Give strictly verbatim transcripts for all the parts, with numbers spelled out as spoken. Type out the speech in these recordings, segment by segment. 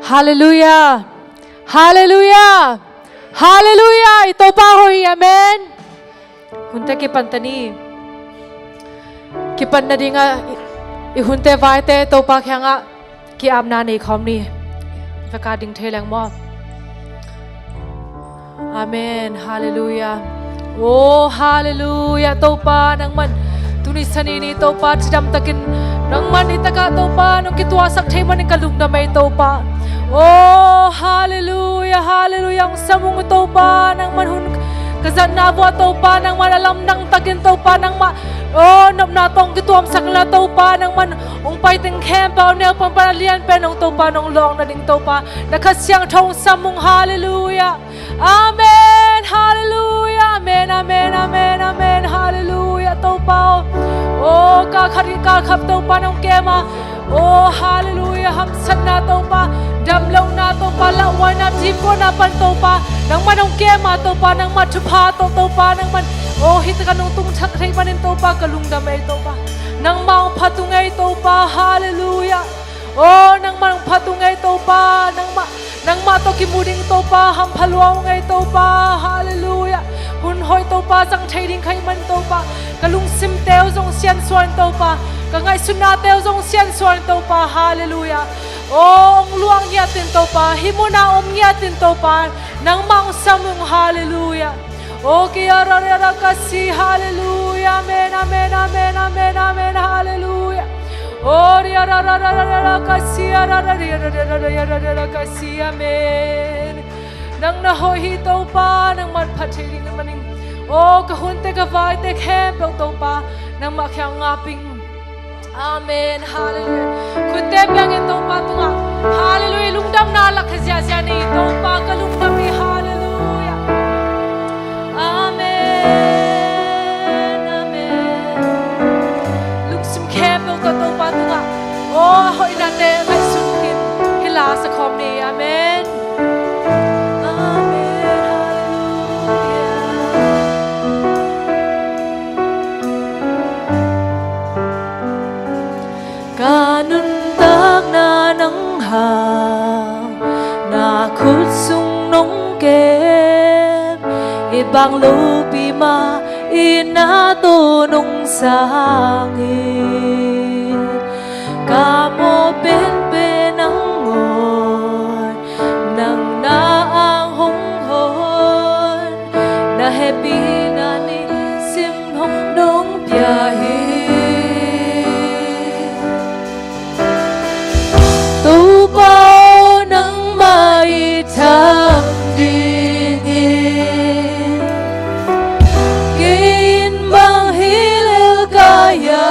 Halleluiah. Halleluiah. Halleluiah. I Topa hoih hi. Amen. Hunte kipan ta ni. Kipan nadingah i, i hunte vaite Topa kiangah ki-apna nei khawm ni. Veka ding thei leng maw? Amen. Halleluiah. Oh, halleluiah. Topa nangman tuni sani ni Topa cidam takin nangman i takah Topa nong kituahsak thei manin ka lungdam ei Topa. Oh, halleluiah, halleluiah. Hong sam ung Topa, nangman hun ka zatna vua Topa nangman a lamdang takin Topa nangmah, oh, nopna tawh hong kituamsak inla Topa nangman hong pai teng khempeuh a neu pan pan a lian pen hong Topa nong lawng nading Topa na Kha Siangtho hong sam ung. Halleluiah. Amen. Halleluiah. Amen, amen, amen, amen. Halleluiah Topa aw. Oh, kal khat kal khat Topa nong kem a, oh, halleluiah. Hamsatna Topa, damlohna Topa, lauhuaina, dipkuahna pan Topa nangman hong kem a Topa, nangmah thupha tawh Topa nangman, oh, hih takah nong tungsak thei manin Topa ka lungdam ei Topa. Nangmah hong phat ung ei Topa. Halleluiah. Oh, nangmah hong phat ung ei Topa. Nangmah, nangmah tawh kimu ding Topa hampha lua ung ei Topa. Halleluiah. Hun hoih Topa zang thei ding ka hih man Topa, ka lungsimte uh zong siansuah in Topa, ka ngaihsutnate uh zong siansuah in Topa. Halleluiah. Oh, hong luah ngiat in Topa, hih munah om ngiat in Topa nangmah hong sam ung. Halleluiah. Oh, ki ara ara ara ka si. Halleluiah. Amen, amen, amen, amen, amen. Halleluiah. Oh, ri ara ara ara ara ka si, ara ara ri ara ara ara ara ka si. Amen. Nang na hoih hi Topa, nangmah phat thei ding na manin, oh, ka hunte ka vaite khempeuh Topa nangmah kiang ngap ing. Amen. Halleluiah. Khuttem biangin Topa tungah, halleluiah, lungdamna lakkhia ziahziah ni. Topa ka lungdam hi. Halleluiah. Amen. Amen. Lungsim khempeuh tawh Topa tungah, oh, a hoihnate ngaihsun khin hi la sa khawm ni. Amen. Amen. Halleluiah. Ka nuntakna nang hang, na khut sung nong kem, i bang lopi mah i na tawh nong sang hi. Ka mawh penpen nangawn, nang na ang hong hon, na hehpihna nisim hong nong pia hi. Topa aw, nangmah i tham dingin kei in bang hi lel ka hia.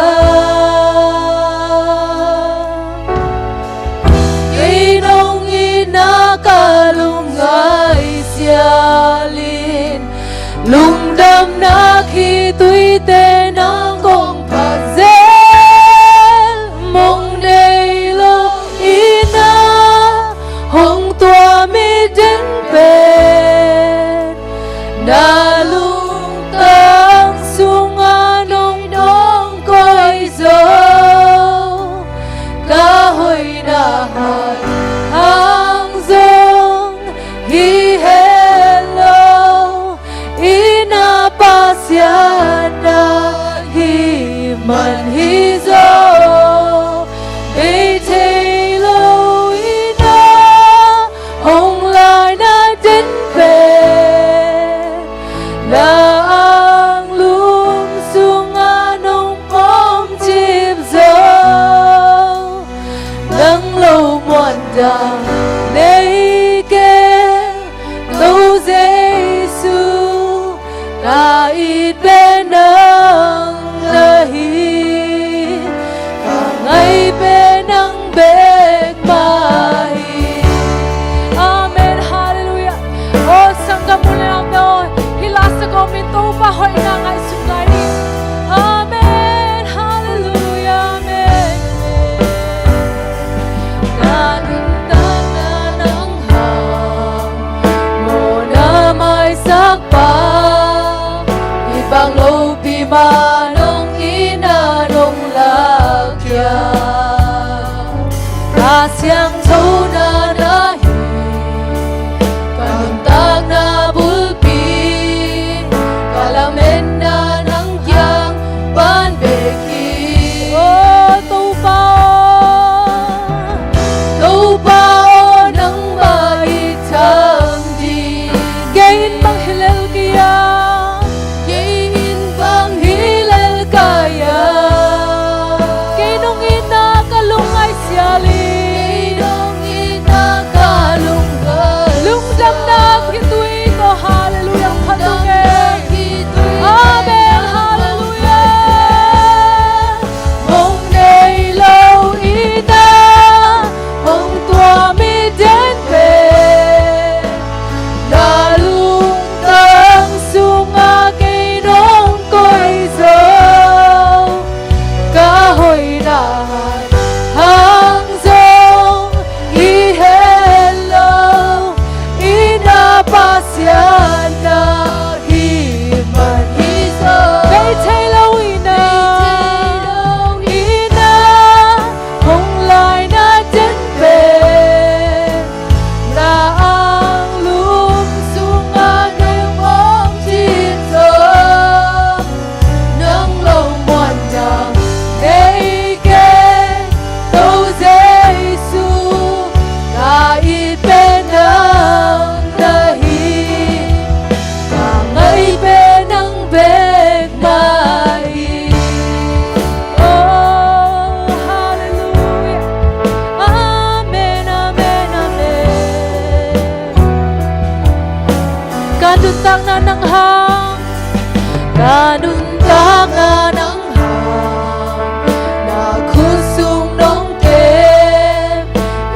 Nuntakna nang hang, na khut sung nong kem,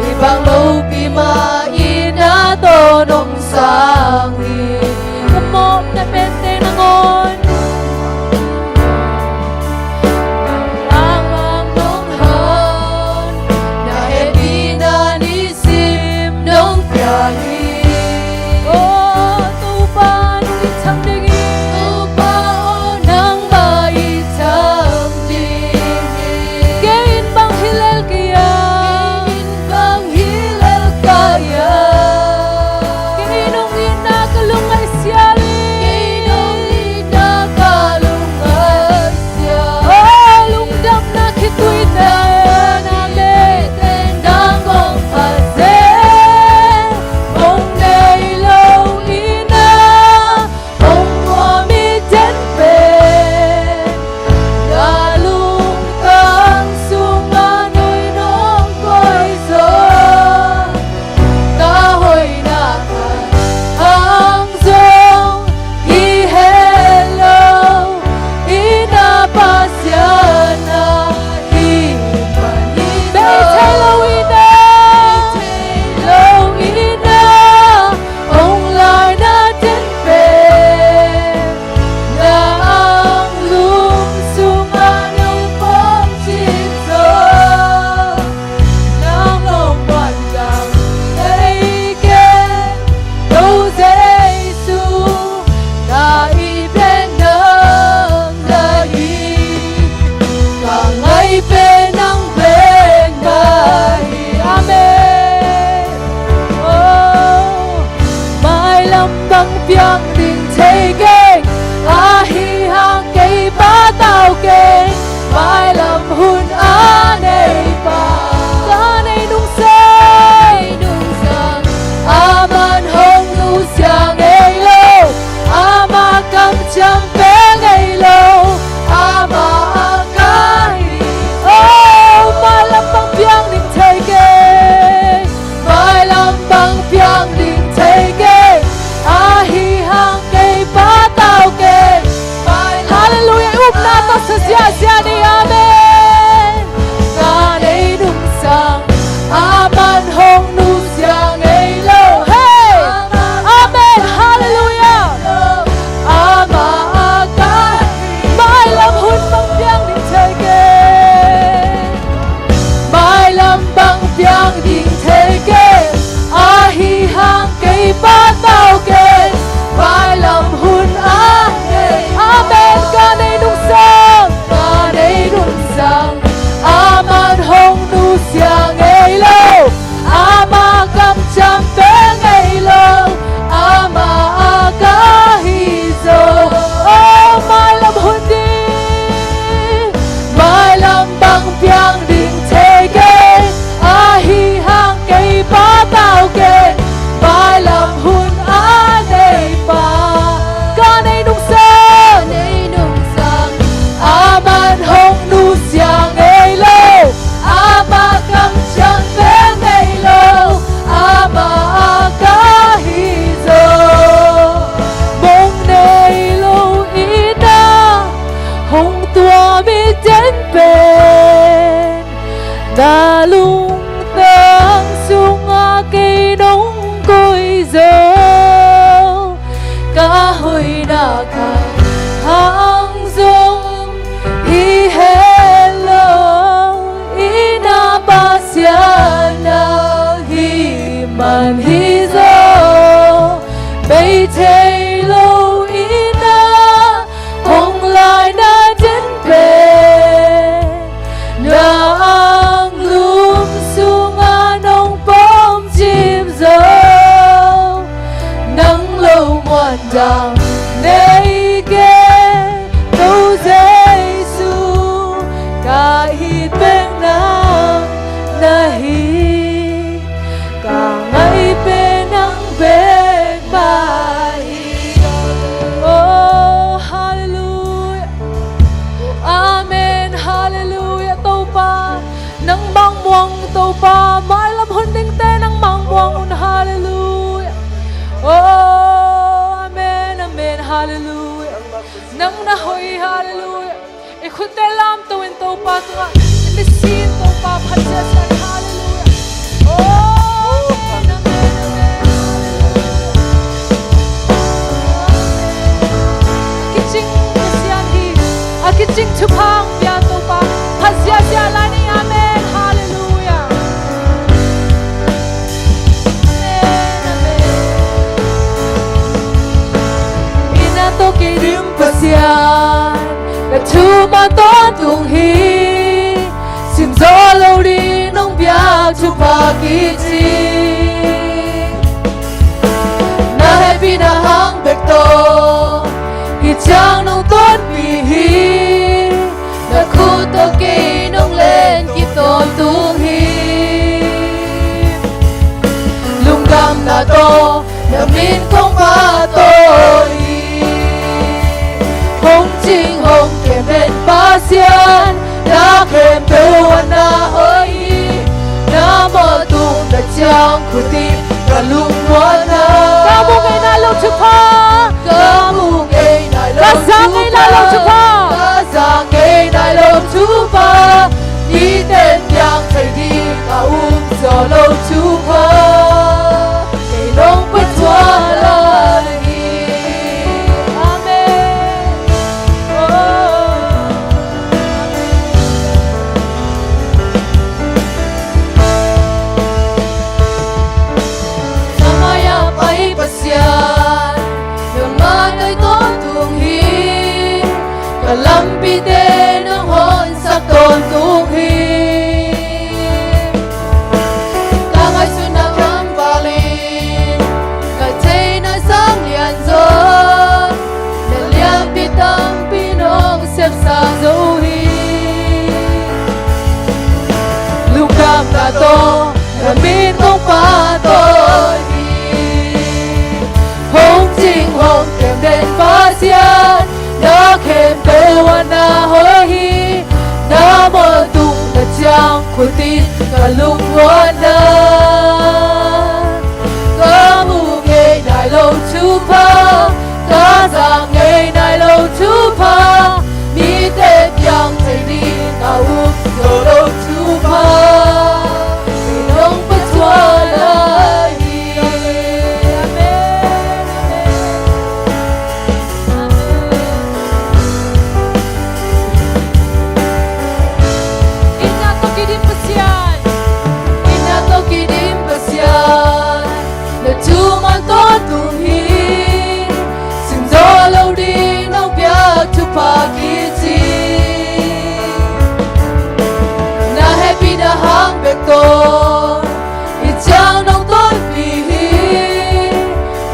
i bang lopi mah i na tawh nong sang hi. Ka mawhna pente nangawn, nang hang nong hang, na hehpihna ni sim nong pia hi. Aw Topa, nong it tham ding hi. Topa aw, nangmah it tham ding hi. Kei in bang hi lel kei a, kei in bang hi lel kei a, kei nong itna ka lungngaih sial hi. Kei nong itna ka lungngaih sial hi. Aw lungdamna khitui tawh na leh teng dang kong pha zen. Hong nei lo in ah hong tua miten pen, na lungtang sungah nui nong koih zaw. Ka hoihna khat hang zong hi het lo, i na Pasian na hi man hi zaw. Bei thei lo in ah, bei thei lo in ah, hong laina ten pen, na anglum sungah nong pom cip zaw. Nang lo muan dang nei kei, ko Jesu, ka it pen nang na hi, ka ngai pen nang bek mah hi. Amen. Oh, mailam bang piang ding thei keng, ahi hang kei patau keng, mailam hun a nei pa. Ka nei nungsang, nei nungsang, aman hong nusia ngei lo, ama kamciam pia ngei lo, ama a ka hi. Oh, mailam bang piang ding thei keng, mailam bang piang ding thei keng, ahi hang kei patau keng. Halleluiah. I upna tawh sa ziahziah ni. Amen. Ka nei nungsang, aman hong nusia ngei lo. Hey! Amen. Halleluiah. Ama a ka hi. Mailam hun bang piang ding thei keng, mailam bang piang ding thei keng, ahi hang kei patau keng, mailam hun a nei. Amen. Ka nei nungsang, ka nei nungsang, aman hong nusia ngei lo, ama kamciam pia ngei lo, ama a ka hi zaw. Oh, mailam hun ding, mailam bang piang ding thei keng, ahi hang kei patau keng, mailam hun a nei pa. Ka nei nungsang, nei nungsang, aman hong nusia ngei lo, ama kamciam pia ngei lo, ama a ka hi zaw. Mong nei lo in ah hong tua miten pen, na lungtang sungah kei nong koih zaw. Ka hoihna khat hang zong hi het lo, i na Pasian na hi man hi zaw. Bei thei lo in ah hong laina ten pen, na anglum sungah nong pom cip zaw. Nang lo muan dang nei keng, ko Jesu, ka it pen nang na hi, ka ngai pen nang bek mah hi. Oh, halleluiah. Amen. Halleluiah. Topa, nangmah muang, Topa, mailam hun dingte nangmah muang un. Halleluiah. Oh, amen, amen. Thuman tawntung hi. Simzaw lo ding nong piak thupha kici. Na hehpihna hang bek tawh hih ciang nong tonpih hi. Na khut tawh kei nong len kip tawntung hi. Lungdamna tawh na min kong pahtawi hi. Hong cing hong kem den Pasian, na khempeuh a na hoih hi. Na mawhtung na ciang khutin ka lungmuanna. Ka mu ngei nai lo thupha. Ka mu ngei nai lo thupha. Ka za ngei nai lo thupha. Ka za ngei nai lo thupha. Mite piang thei ding a um zaw lo thupha. Kei nong phattuam lai hi. Amen. Oh. Samaya pai Pasian, nangmah tawh tawntung hi. Ka lampite nong honsak tawntung hi. Ka ngaihsutna kamvalin ka theihna sang lianzaw, na lianpi tampi nong sepsa zo hi. Lungdamna tawh na min kong pahtawi hi. Hong cing hong kem den Pasian, na khempeuh a na hoih hi. Na mawhtung na ciang khutin ka lungmuanna. Ka mu ngei nai lo thupha, ka za ngei nai lo thupha. Mite piang thei ding a um zaw lo thupha. Kei nong phattuam lai hi. Amen. Amen. Amen. Itna tawh kidim Pasian. Itna tawh kidim Pasian. Na thuman tawntung hi. Simzaw lo ding nong piak thupha kici. Na hehpihna hang bek tawh hih ciang nong tonpih hi.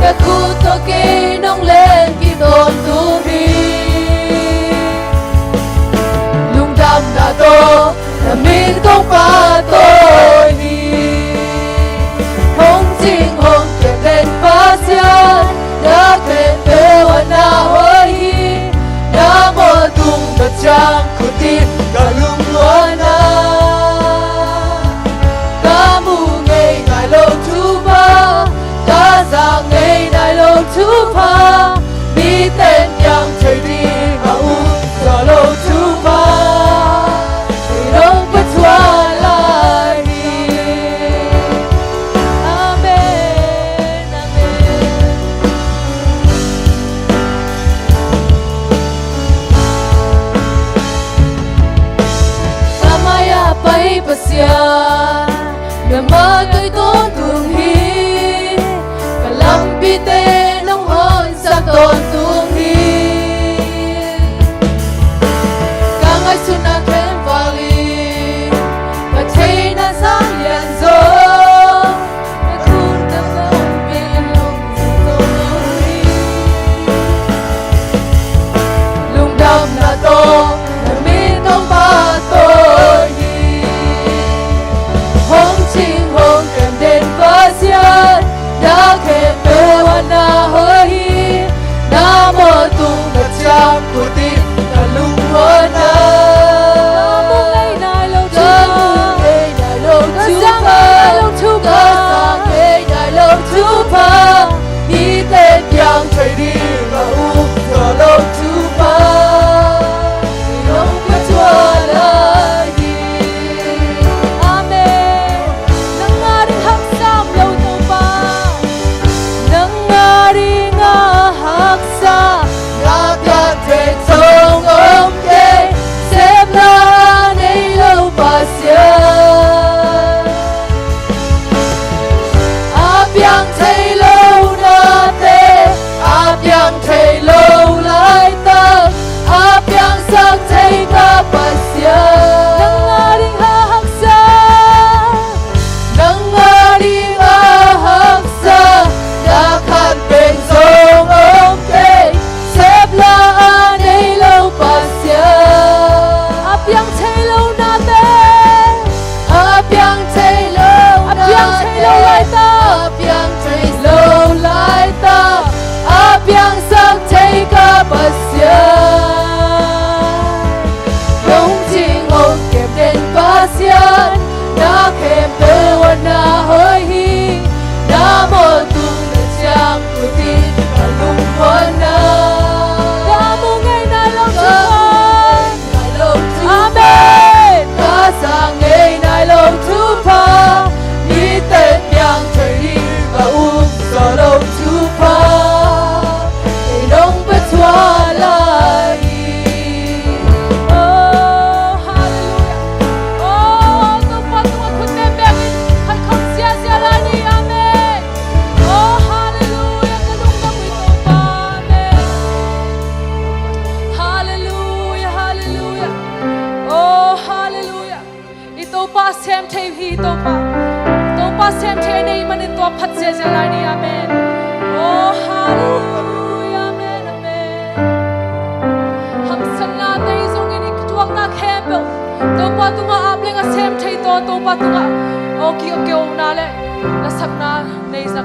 Na khut tawh kei nong len kip tawntung hi. Lungdamna tawh na min kong pahtawi hi. Hong cing hong kem den Pasian, na khempeuh a na hoih hi. Na mawhtung na ciang khutin ka lungmuanna. Ka mu ngei nai lo thupha, ka za ngei nai lo thupha. Mite piang thei ding a um zaw lo thupha. Kei nong phattuam lai hi. Amen. Amen.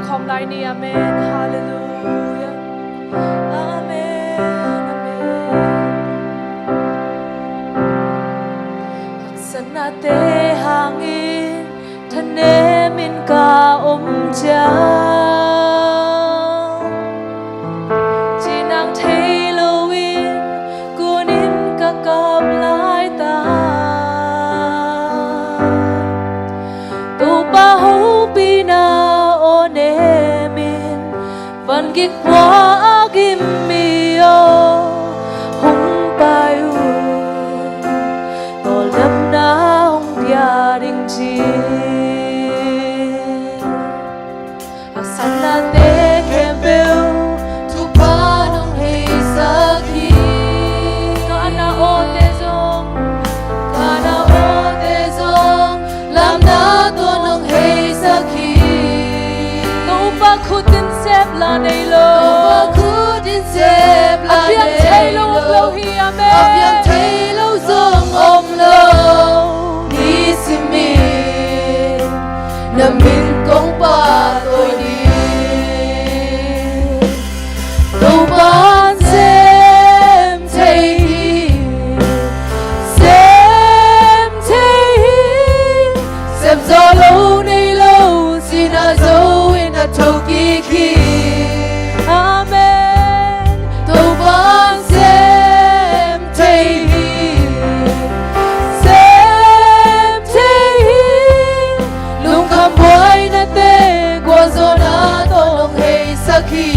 Khawm lai ni. Amen. Halleluia. Amen. Amen. Haksatnate hangin thanemin ka om ciang, cihnang thei loin kunin ka kap laitak. Topa hopihna aw nemin, vangik pua a gim mi aw, hong pai un, tawldamna hong pia ding ci. Haksatnate khempeuh Topa'n hong heisak hi. Ka na awte zong, ka na awte zong, lamna tawh hong heisak hi. Topa khut in sep la nei lo, Topa khut in sep la nei lo. A piang thei lo om lo hi. Amen. A piang thei lo zong om lo. Nisimin na min kong pahtawi ding. Topa'n sem thei hi, sem thei hi. Sem zawh lo nei lo, sihna zo in a thokik hi. Amen. Topa'n sem thei hi, sem thei hi. Lungkham buainate gualzawhna tawh hong heisak hi.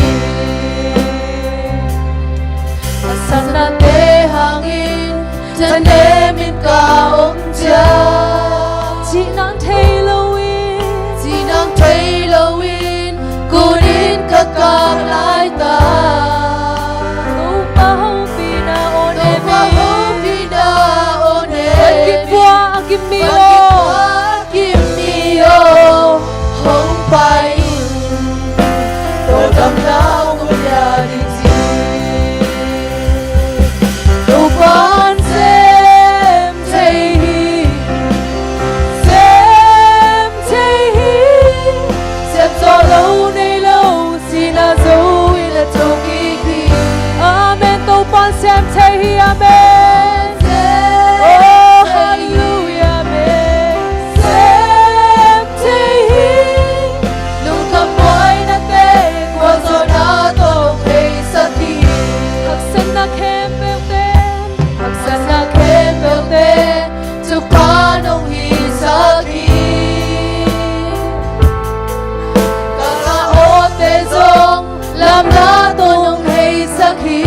Haksatnate hangin thanemin ka om ciang, cihnang thei loin, cihnang thei loin kunin ka kap laitak. Topa hopihna aw nemin, Topa hopihna aw nemin, vangik pua a gim mi aw, vangik pua a gim mi aw, hong pai un, tawldamna hong pia ding ci. Topa'n sem thei hi, sem thei hi. Sem zawh lo nei lo, sihna zo in a thokik hi. Amen. Topa'n sem thei hi. Amen. Oh, halleluia. Amen. Sem thei hi. Lungkham buainate gualzawhna tawh hong heisak hi. Haksatna khempeuhte, haksatna khempeuhte Topa'n hong heisak hi. Ka na awte zong lamna tawh hong heisak hi.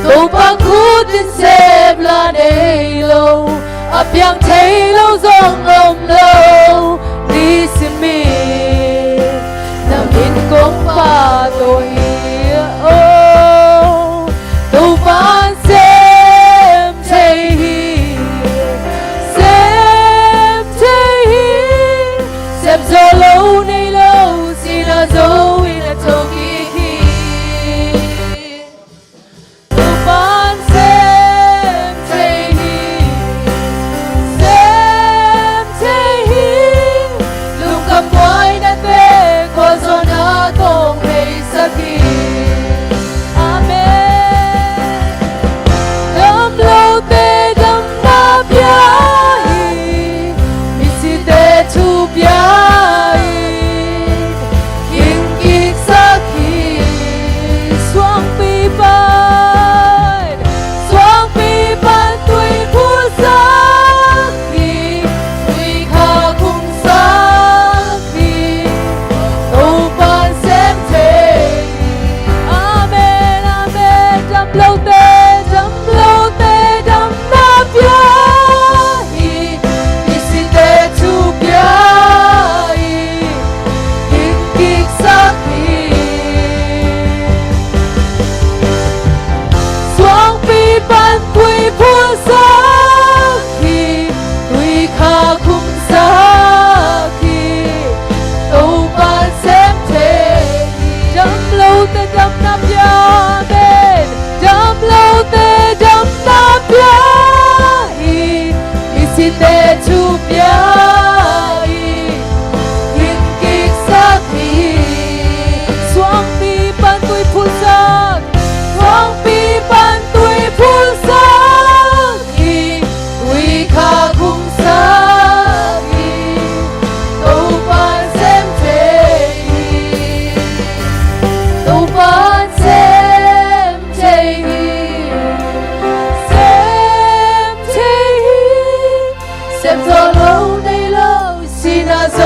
Topa khut in sep la nei lo, a piang thei lo zong om lo. Nisimin na min kong pahtawi hi. Oh, Topa'n sem thei hi, sem thei hi. Sem zawh lo nei lo, sihna zo in a thokik hi. Topa'n sem thei hi, sem thei hi.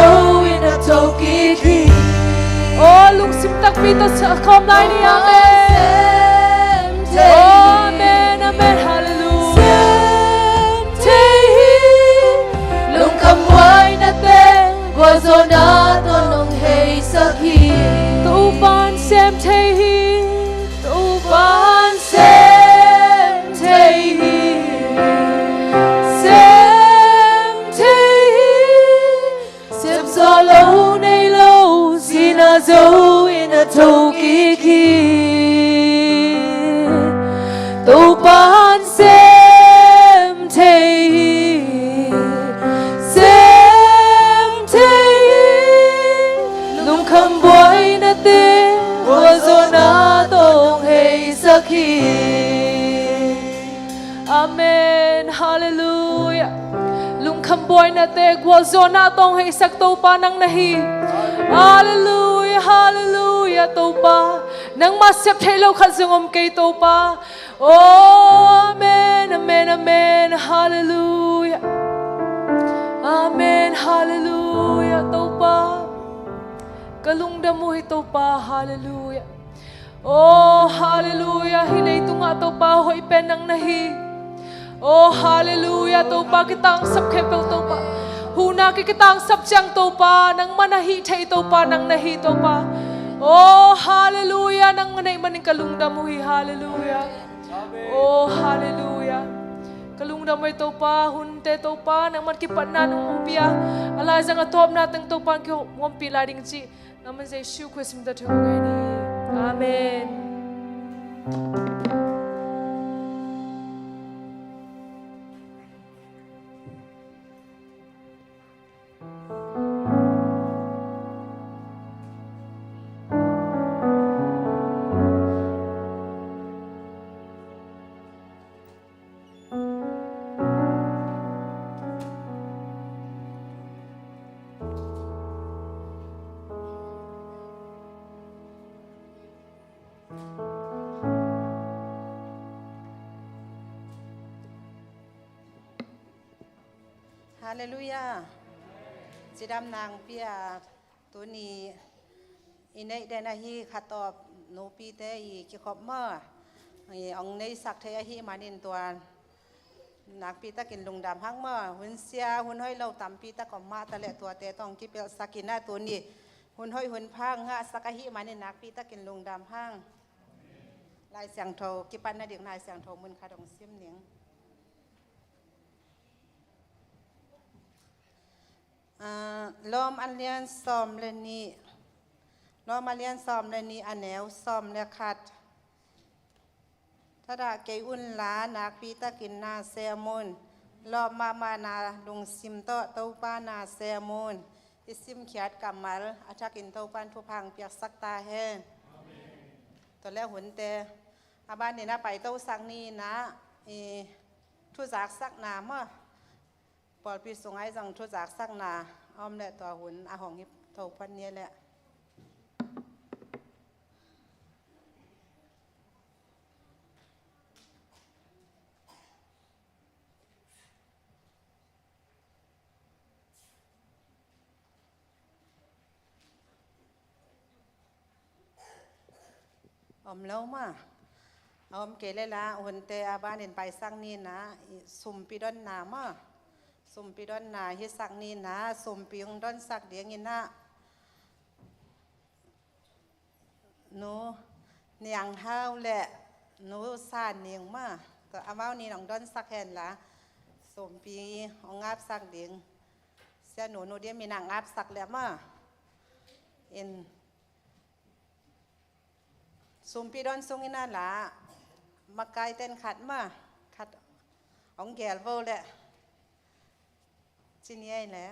Zo in a tho kik hi. Aw, lungsim takpi tawh sa khawm lai ni. Amen. Amen, amen, hallelujah. Sem thei hi. Lungkham buainate gualzawhna tawh nong heisak hi. Topa'n sem thei hi. Topa'n sem thei hi. Sem thei hi. Sem zawh lo nei lo, sihna zo in a tho kik hi. Topa'n sem thei hi, sem thei hi. Lungkham buainate gualzawhna tawh hong heisak hi. Amen. Hallelujah. Lungkham buainate gualzawhna tawh hong heisak Topa nang na hi. Hallelujah, hallelujah, Topa. Nangmah sep theih loh khat zong om kei, Topa. Oh, amen, amen, amen. Hallelujah. Amen, hallelujah, Topa. Ka lungdam uh hi, Topa. Hallelujah. Oh, hallelujah. Hih leitungah Topa hoih pen nang na hi. Oh, hallelujah. Topa kitangsap khempeuh Topa. Huhna ki kitangsap ciang Topa, nangmah na hih thei Topa, nang na hi Topa. Oh, hallelujah. Nang na neih manin ka lungdam uh hi. Hallelujah. Oh, hallelujah. Ka lungdam uh hi Topa, hunte Topa, nangmah kipatna nong pia. A laizang a tawpna teng Topa kihong ompih lai ding cih. Nangmah Jesu Khrist min tawh thum ngai ni. Amen. Halleluiah. Cidam nangpi a tuni i neih den ahi khatawp nupite i kikhop maw, i ong neisak thei ahih manin tua nakpi takin lungdam hang maw. Hun sia hun hoih lo tampi tak om mah taleh tuate tawh ong kipelhsak in a tuni hun hoih hun pha ngahsak ahih manin nakpi takin lungdam hang. Lai Siangtho kipan nading Lai Siangtho mun khat ong sim ning. Ah, Rom a lian sawm le nih, Rom a lian sawm le nih a neu sawm le khat. Thadah kei unla nakpi takin na sem un. Lawp mahmahna lungsim tawh Topa na sem un. I simkhiat kammal a thakin Topa'n thupha ong piaksak ta hen. Tua le hunte a banin a paitosak ni in a, i thuzaksakna maw, pawlpi sungah i zong thuzaksakna a om leh tua hun a hong hi tho phan ni leh. Om lo maw. A om kei leh la hunte a banin paisak ni in a, i sumpi donna maw. Sumpi donna hisak ni in a, sumpi ong donsak ding in a, Nu Niang Hau le Nu Sa Ning maw. Tua amau ni in ong donsak hen la, sumpi ong apsak ding. Sia Nu Nu Dim in ong apsak le maw. In sumpi don sung in a la, makai ten khat maw, khat ong gel vo le. Ci ni ei le.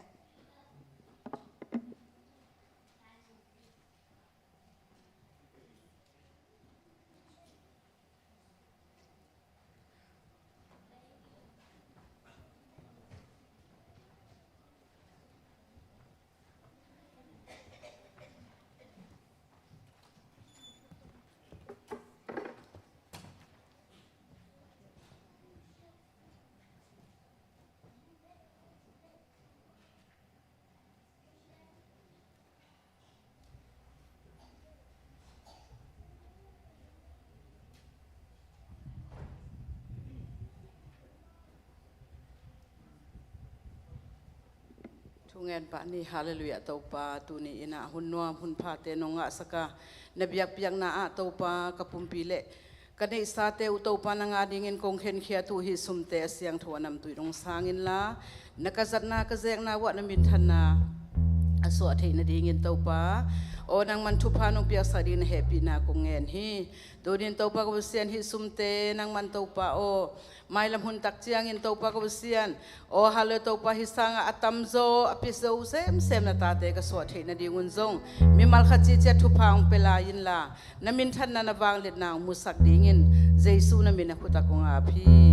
Thungen pah ni. Halleluiah Topa, tuni in ah hun nuam hun phate nong ngahsak a, na biakpiakna ah Topa ka pumpi le ka neihsate uh Topa nang a dingin kong khenkhiat uh hih sumte a siangtho a namtui dong sang inla, na ka zatna ka zekna uah na minthanna a suah theih nadingin Topa aw, nangman thupha nong piaksak dingin na hehpihna kong ngen hi. Tunin Topa ka Pasian, hih sumte nangman Topa aw, mailam hun tak ciangin Topa ka Pasian aw, halleluiah Topa, hih sangah a tamzaw a pia zo semsem na tate ka suah theih nadingun zong mimal khat cihciat thupha hong pia lai inla, na minthanna na vangliatna hong musak dingin Jesu na min a khut ah kong ap hi.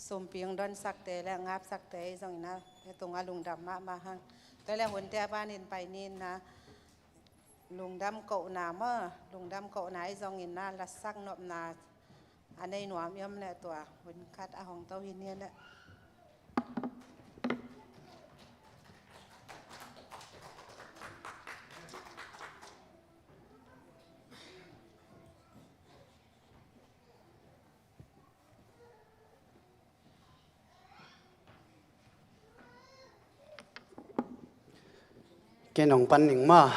Sumpi hong donsakte le ngapsakte i zongin ah, e tung a lungdam mahmah hang. Tua le hunte a banin pai ni in ah, lungdam kohna maw, lungdam kohna i zongin ah, lasak nopna a nei nuam i om le tua hun khat a hong to hi ni le. Kei nong pan ning maw?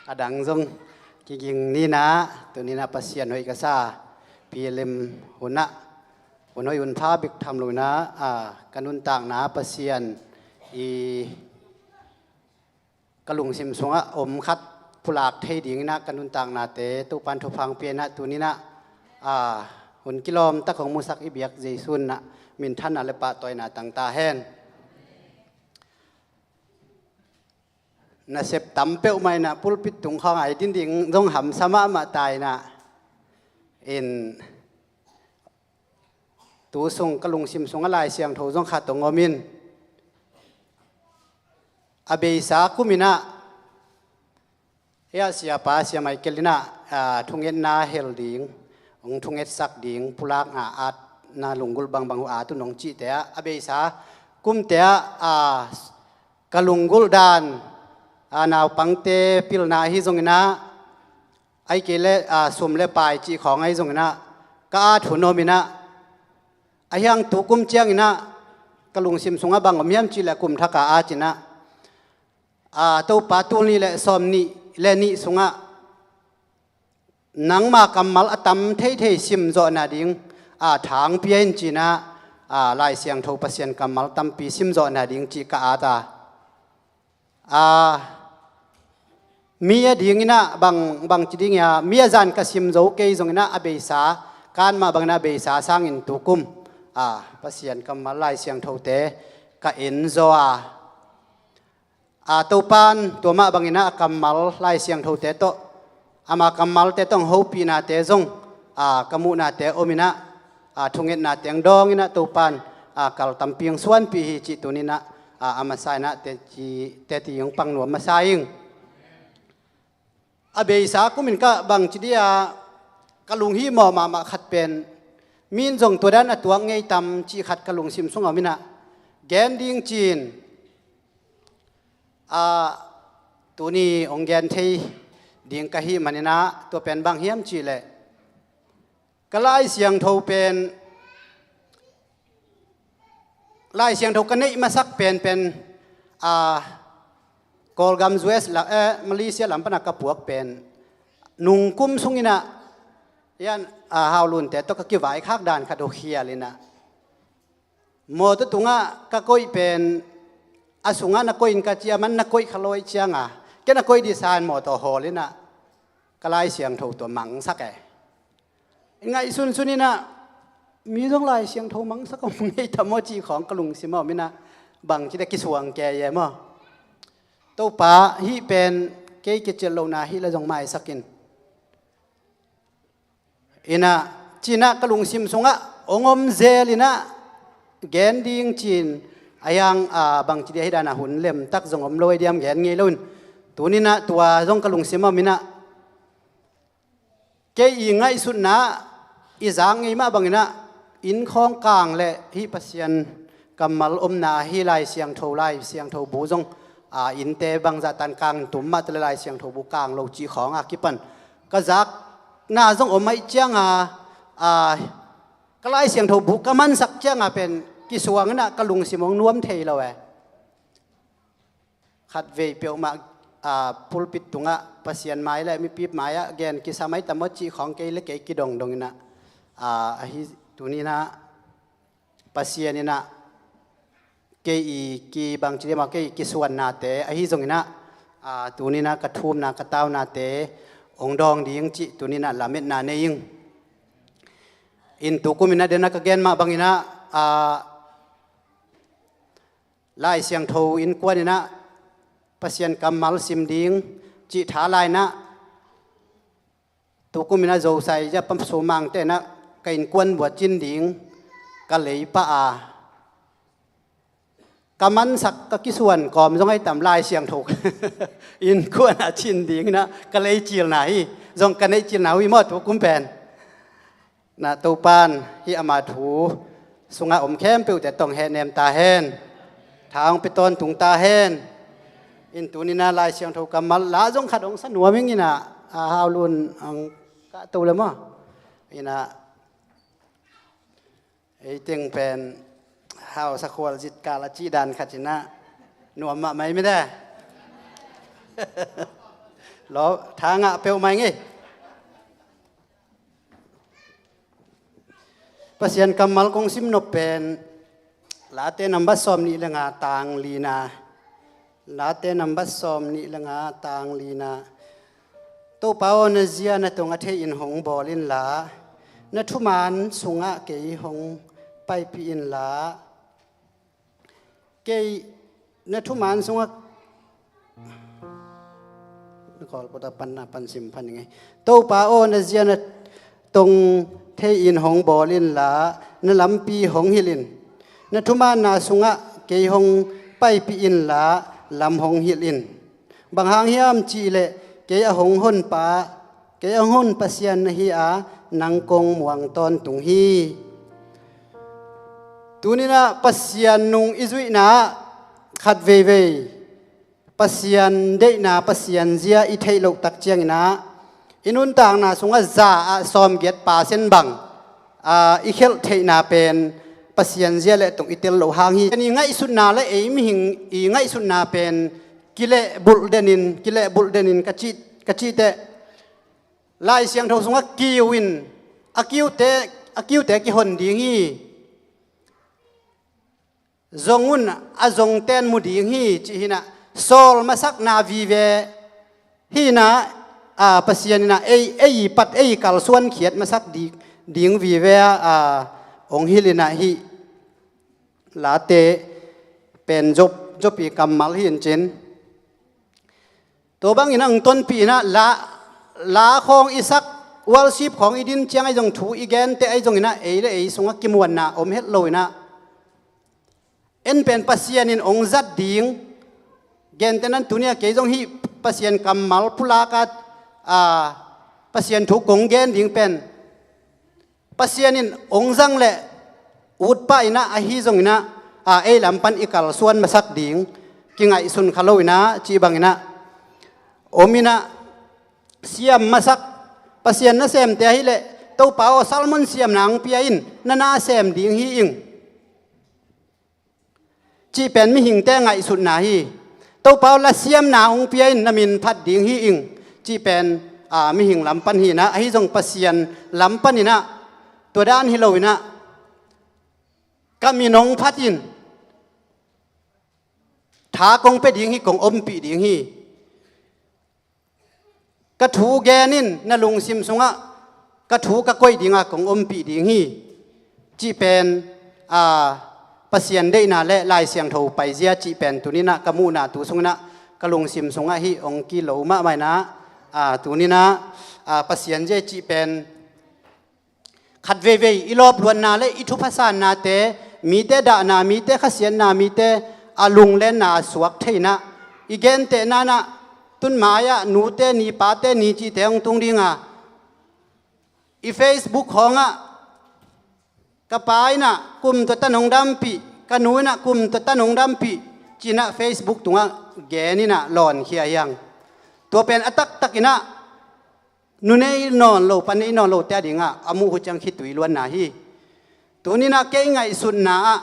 A dang zong kiging ni in ah, tuni in ah Pasian hoih ka sa. Pilim hun ah, hun hoih hun pha bek tham lo in ah, a, ka nuntakna Pasian i ka lungsim sungah om khat pulak thei dingin ah ka nuntaknate Topan thupha hong pia in ah, tuni in ah, a, hun kilawm tak hong musak i biak Jesu in ah minthanna le pahtawina tang ta hen. Nasep tam peuhmah in ah, pulpit tung khawng ah i din ding zong hamsa mahmah ta in ah, in tu sung ka lungsim sungah Lai Siangtho zong khat hong om in, a beisa kum in ah, e ah, siapa, Sia Michael in ah, a, thungetna hel ding, hong thungetsak ding, pulakna, atna, lunggulh bangbang uh at un hong cihte ah, a beisa kumte ah, a, ka lunggulh dan, a, naupangte pilna ahi zongin ah, ahih kei leh, a, sum le pai cih khawng ahi zongin ah, ka at hun om in ah, ahi hang tu kum ciangin ah, ka lungsim sungah bang om hiam cih leh kum thak a at in ah, a, Topa, tul nih le sawm nih le nih sungah nangma kammal a tam theithei simzawh nading, a, tha hong pia in ci in ah, a, Lai Siangtho Pasian kammal tampi simzawh nading cih ka at a. A, mi a dingin ah bang, bang ci ding hiam, mi a zan ka sim zo kei zongin ah, a beisa, kan mah bangin ah a beisa sangin tu kum, a, Pasian kammal Lai Siangthote ka en zaw a, a, Topan tua mah bangin ah a kammal Lai Siangthote tawh, ama kammalte tawh hong hopihnate zong, a, ka muhnate om in ah, a, thungetna teng dawng in ah Topan, a, kal tampi hong suanpih hi cih tuni in ah, a, a masa in ah teci, teci hong pang nuam masa ing. A beisa kum in ka bangci dia ka lunghimawh mahmah khat pen, mi in zong tua dan a tuak ngei tam cih khat ka lungsim sungah om in ah, gen ding ci-in, a, tuni hong gen thei ding ka hih manin ah, tua pen bang hiam cih leh, ka Lai Siangtho pen, Lai Siangtho ka neih masak penpen, a, Kawlgam U S lam, eh, Malaysia lam pan a ka puak pen, nungkum sung in ah, yan, a, Haulunte tawh ka kivaikhak dan khat uh khial in ah, mawtaw tungah ka koih pen, a sungah na koih in ka ci a, man na koih kha lo ahih ciangin, ken a koih dih sa in mawtaw hawl in ah, ka Lai Siangtho tua mangsak e. Ngaihsunsun in ah, mi zong Lai Siangtho mangsak om ngei tam aw cih khawng ka lungsim ah om in ah, bangci dia kisuang kei e maw. Topa, hih pen kei kiciat lohna hi leh zong maisak in. In ah, ci-in ah ka lungsim sungah hong om zel in ah, gen ding ci-in, a hiang, a, bangci dia hih dan a hun lemtak zong om lo ahi diam gen ngei lo in. Tuni in ah tua zong ka lungsim ah om in ah, kei i ngaihsutna i zak ngei mah bangin ah, inn khawng kang leh hih Pasian kammal omna, hih Lai Siangtho, Lai Siangtho bu zong, a, innte bangzah tan kang in tum mah ta leh Lai Siangtho bu kang lo cih khawng a kipan ka zakna zong om ahih ciangin, a, ka Lai Siangtho bu ka mansak ciangin pen kisuang in ah ka lungsim hong nuam thei lo e. Khatvei peuhmah, a, pulpit tungah Pasian mai leh mipi mai-ah gen kisam ahi tam aw cih khawng kei leh kei kidongdong in ah, a, ahi tuni in ah Pasian in ah kei i kibangci dia maw, kei i kisuannate ahi zongin ah, a, tuni in ah ka thumna ka taunate hong dawng ding cih tuni in ah lametna nei ing. In tukum in ah den a ka gen mah bangin ah, a, Lai Siangtho innkuan in ah Pasian kammal sim ding cih tha lai in ah, tukum in ah Zosai Zia Pam Sumangte in ah ka innkuan buah cin ding ka lei pah a, ka mansak ka kisuan kawm zong ahi tam Lai Siangtho innkuan ah cin ding in ah ka lei cilna hi, zong ka neih cilna uh hi maw tukum pen. Na Topan hih ama thu sungah om khempeuhte tawh hong hehnem ta hen. Tha hong pia tawntung ta hen. In tuni in ah Lai Siangtho kammal la zong khat hong sa nuam ing in ah, a, Haulun hong kahto leh maw. In ah ei teng pen hausa khualzin kal a cih dan khat in ah nuam mahmah hi mite. Lo, tha ngah peuhmah ing ei. Pasian kammal kong sim nop pen Late nambat sawmnih le nga tang lina. Late nambat sawmnih le nga tang lina. Topa aw, na zia na tong a thei-in hong bawl inla, na thuman sungah kei hong paipih inla. Kei na thuman sungah, na kawl pota panna pan sim pan ing ei. Topa aw, na zia na tong thei-in hong bawl inla, na lampi hong hilh in. Na thumanna sungah kei hong paipih inla, lam hong hilh in. Bang hang hiam cihleh kei a hong honpa, kei a hong hon Pasian na hi a, nang kong muang tawntung hi. Tuni-in ah Pasian nung i zuihna ah khat veivei Pasian deihna, Pasian zia i theih loh tak ciangin ah i nuntakna sungah za ah sawmgiat percent bang, aa, i khelh theihna pen Pasian zia le tong i tel loh hang hi. I ngaihsutna le ei mihing i ngaihsutna pen kilehbulh denin, kilehbulh denin ka cih, ka cih teh, Lai Siangtho sungah kiu in, a kiute, a kiute kihon ding hi. Zong un, a zongten mu ding hi, cih hi-in ah, sawl masakna vive hi-in ah, a, Pasian in ah ei, ei pat ei kalsuan khiat masak di-, ding vive ah, a, hong hilh in ah hih Late pen Job, Job i kammal hi in cin. Tua bangin a hong tonpih in ah la, la khawng i sak, worship khawng i din ciang ahi zong, thu i gen teh ahi zongin ah ei le ei sungah kimuanna om het lo in ah, en pen Pasian in hong zat ding, gentehna in tuni a kei zong hih Pasian kammal pulak a, a, Pasian thu kong gen ding pen Pasian in hong zang leh ut pah in ah, ahi zongin ah, a, ei lam pan i kalsuan masak ding kingaihsun kha lo in ah, cih bangin ah om in ah, siam masak, Pasian nasemte ahih leh, Topa aw, sermon siamna hong pia in, na na sem ding hi ing, cih pen mihingte ngaihsutna hi. Topa aw, lasiamna hong pia in, na min phat ding hi ing, cih pen, a, mihing lam pan hi in ah, ahi zong Pasian lam pan in ah tua dan hi lo in ah, ka min hong phat in, tha kong pia ding hi, kong ompih ding hi. Ka thu gen in, na lungsim sungah ka thu ka koih ding a, kong ompih ding hi, cih pen, a, Pasian deihna le Lai Siangtho paizia cih pen tuni in ah ka muhna tu sungin ah ka lungsim sungah hih hong kilo mahmah in ah, a, tuni in ah, a, Pasian zia cih pen khat veivei i lawpluatna le i thupha sannate, mite dahna, mite khasiatna, mite a lunglenna a suak thei in ah, i gentehna in ah, tun mai-ah nute ni, pate ni cihte hong tung ding a, i Facebook khawngah ka pa in ah kum tua tan hong dampih, ka nu in ah kum tua tan hong dampih, ci in ah Facebook tungah gen in ah lawnkhia hi hang. Tua pen a taktak in ah nu nei nawn lo, pa nei nawn lote a dingah a muh uh ciang khitui luanna hi. Tuni in ah kei ngaihsutna ah,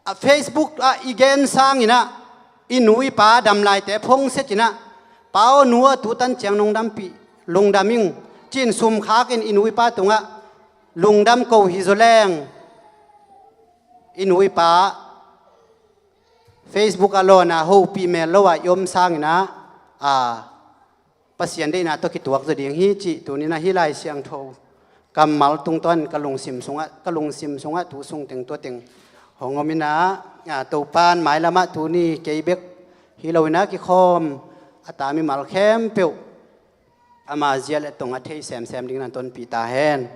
a, Facebook ah i gen sangin ah, i nu i pa damlaite phongset in ah, pa aw, nu aw, tu tan ciang nong dampih, lungdam ing, ci in sum khak in i nu i pa tungah lungdam ko hi zaw leng, i nu i pa Facebook ah lawn a hopih mel lo a i om sangin ah, a, Pasian deihna tawh kituak zaw ding hi cih tuni in ah hih Lai Siangtho kammal tungtawn ka lungsim sungah, ka lungsim sungah tu sung teng tua teng hong om in ah, a, Topa in mailamah tuni kei bek hi lo in ah kikhawm a ta mimal khempeuh ama zia le tong a thei semsem dingin ah tonpih ta hen.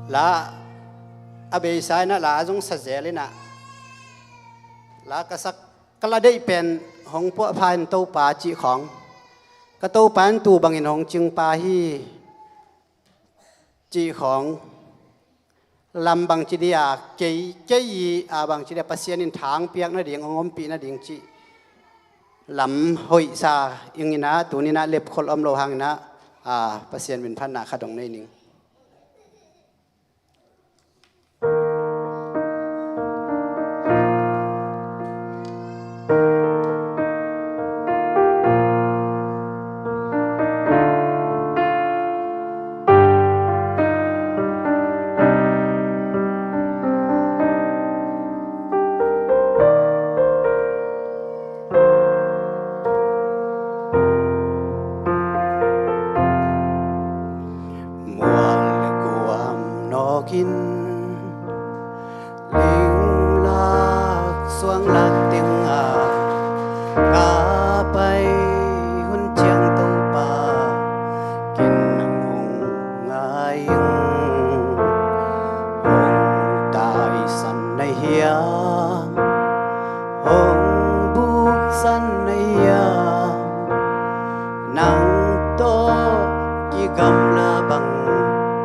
La a beisa in ah la a zong sa zel in ah, la ka sak, ka la deih pen hong puahpha in Topa cih khawng, ka Topa in tu bangin hong cingpa hi cih khawng, lam bangci dia kei, kei i, a, bangci dia Pasian in thang piak nading, hong ompih nading cih lam hoihsa ing in ah, tuni in ah lepkhol om lo hang in ah, a, Pasian min phatna khat hong nei ning. Mual le guam nawkin, linglak suanglak tengah ka pai hun ciang Topa, ken nang hong ngai ing. Hong taisan na hiam, hong buksan na hiam, nang tawh kigamla bang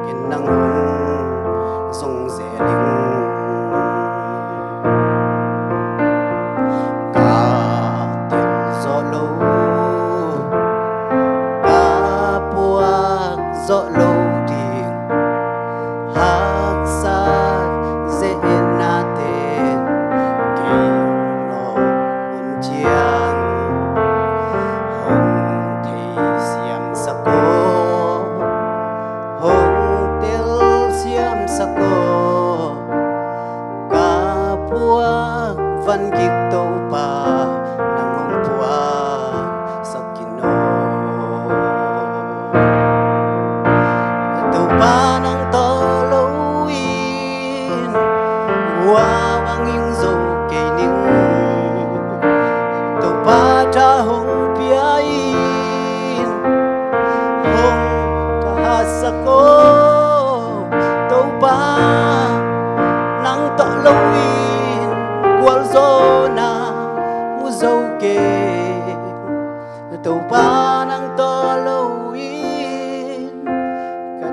ken nang hong zong zel ing. Ka tel zawh lo, ka puak zawh lo ding, haksat zeetna ten kei lawh hun ciang hong theisiam sak aw, hong telsiam sak aw. Ka puak van gik Topa, nang hong puak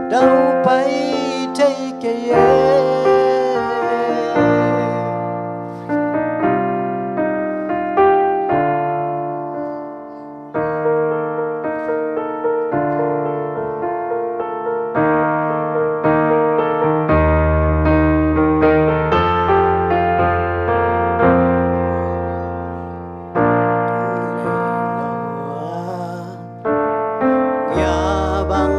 Daupai thei kei e. Bia bang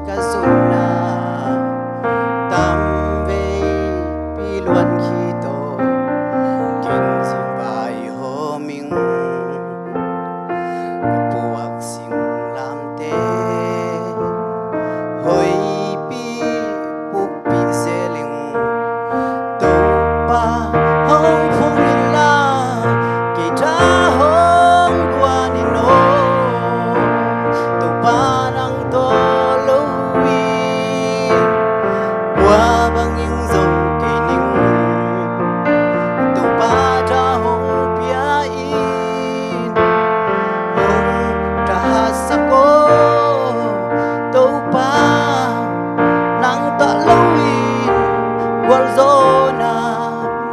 ka zonna, tamvei pi luan khit aw, kin zin vai hawm ing. Ka puak singlamte hoihpi pukpih zel ing. Topa hong phung inla, kei tha hong guan in aw. Topa nang tawh lo in, kua bangin zo kei ning. Topa tha hong pia in, hong tha sak aw. Topa nang tawh lo in, gualzawhna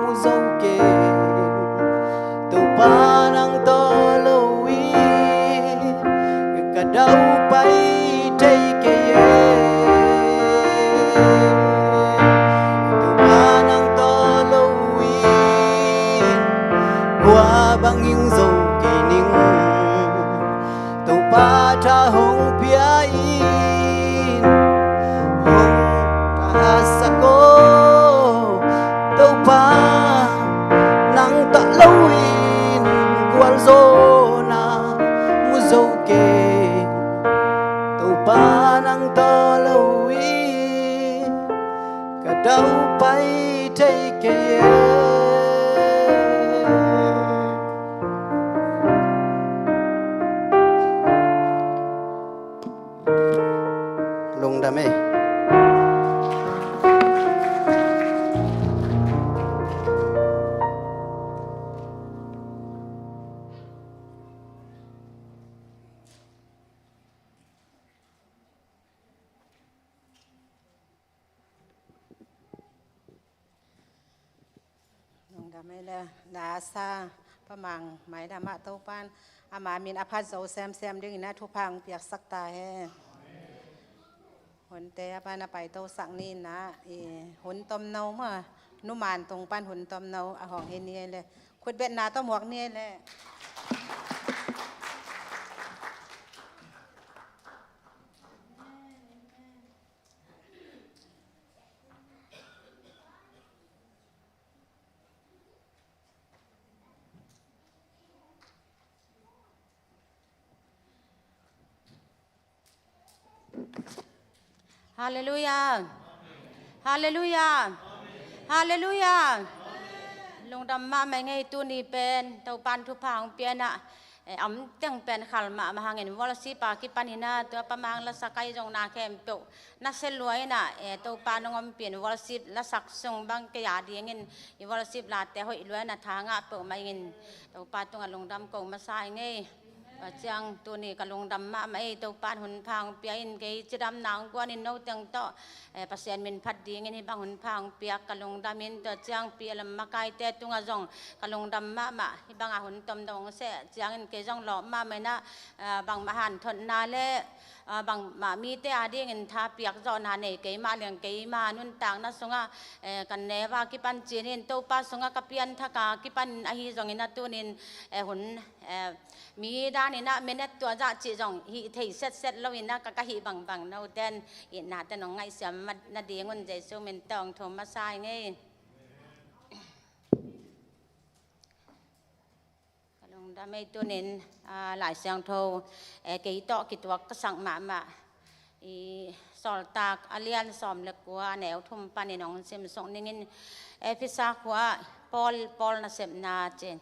mu zo kei. Topa nang tawh lo in, ka daupai thei kei e. Topa nang tawh lo in, kua bangin zo kei ning. Topa tha hong pia in, hong tha sak aw. Topa nang tawh lo in, gualzawhna mu zo kei. Topa nang tawh lo in, ka daupai thei kei e. Lungdam ei. Lungdam ei le, na sa Pa Mang mailam ah Topan ama min a phat zo semsem dingin a thupha hong piaksak ta hen. Hunte a pan a paitosak ni in a, i hun tomno maw, numan tung pan hun tomno a hong hi ni ei le, khutbetna tawh muak ni ei le. Halleluiah. Halleluiah. Halleluiah. Lungdam mahmah ing ei. Tuni pen Topan thupha hong pia in a, eh, a om teng pen khal mahmah hangin worship a kipan in a, tua Pa Mang lasak ahi zong na khempeuh nasia lua in a, eh, Topa nong ompih in worship lasak sung bang kei a dingin i worship late hoih lua in a, tha ngah peuhmah ing in Topa tungah lungdam ko masa ing ei. Tua ciang tuni ka lungdam mahmah ei, Topan hun pha hong pia in, kei cidamna hong guan in no teng tawh, eh, Pasian min phat dingin hih bang hun pha hong piak ka lungdam in, tua ciang P L M makaite tungah zong ka lungdam mahmah, hih bangah hun tomno hong seh ciangin kei zong lawp mahmah in a, ah, bangmah hanthotna le, ah, bangmah mite a dingin tha piak zawhna nei kei mah leng keima nuntakna sungah, eh, kan neu a kipan ci-in Topa sungah ka pianthak a kipan ahi zongin a tunin, eh, hun, eh, mi dan in a minute tua zah cih zong hih thei setset lo in a ka, ka hih bangbang note in itna tawh nong ngaihsiam nading un Jesu min tawh hong thum masa ing ei. Ka lungdam ei. Tunin, ah, Lai Siangtho, eh, kei tawh kituak ka sak mahmah i Sawltak a lian sawm le kua a neu thum panin hong simsuk ning in, Efesa khua ah Paul, Paul nasepna ci.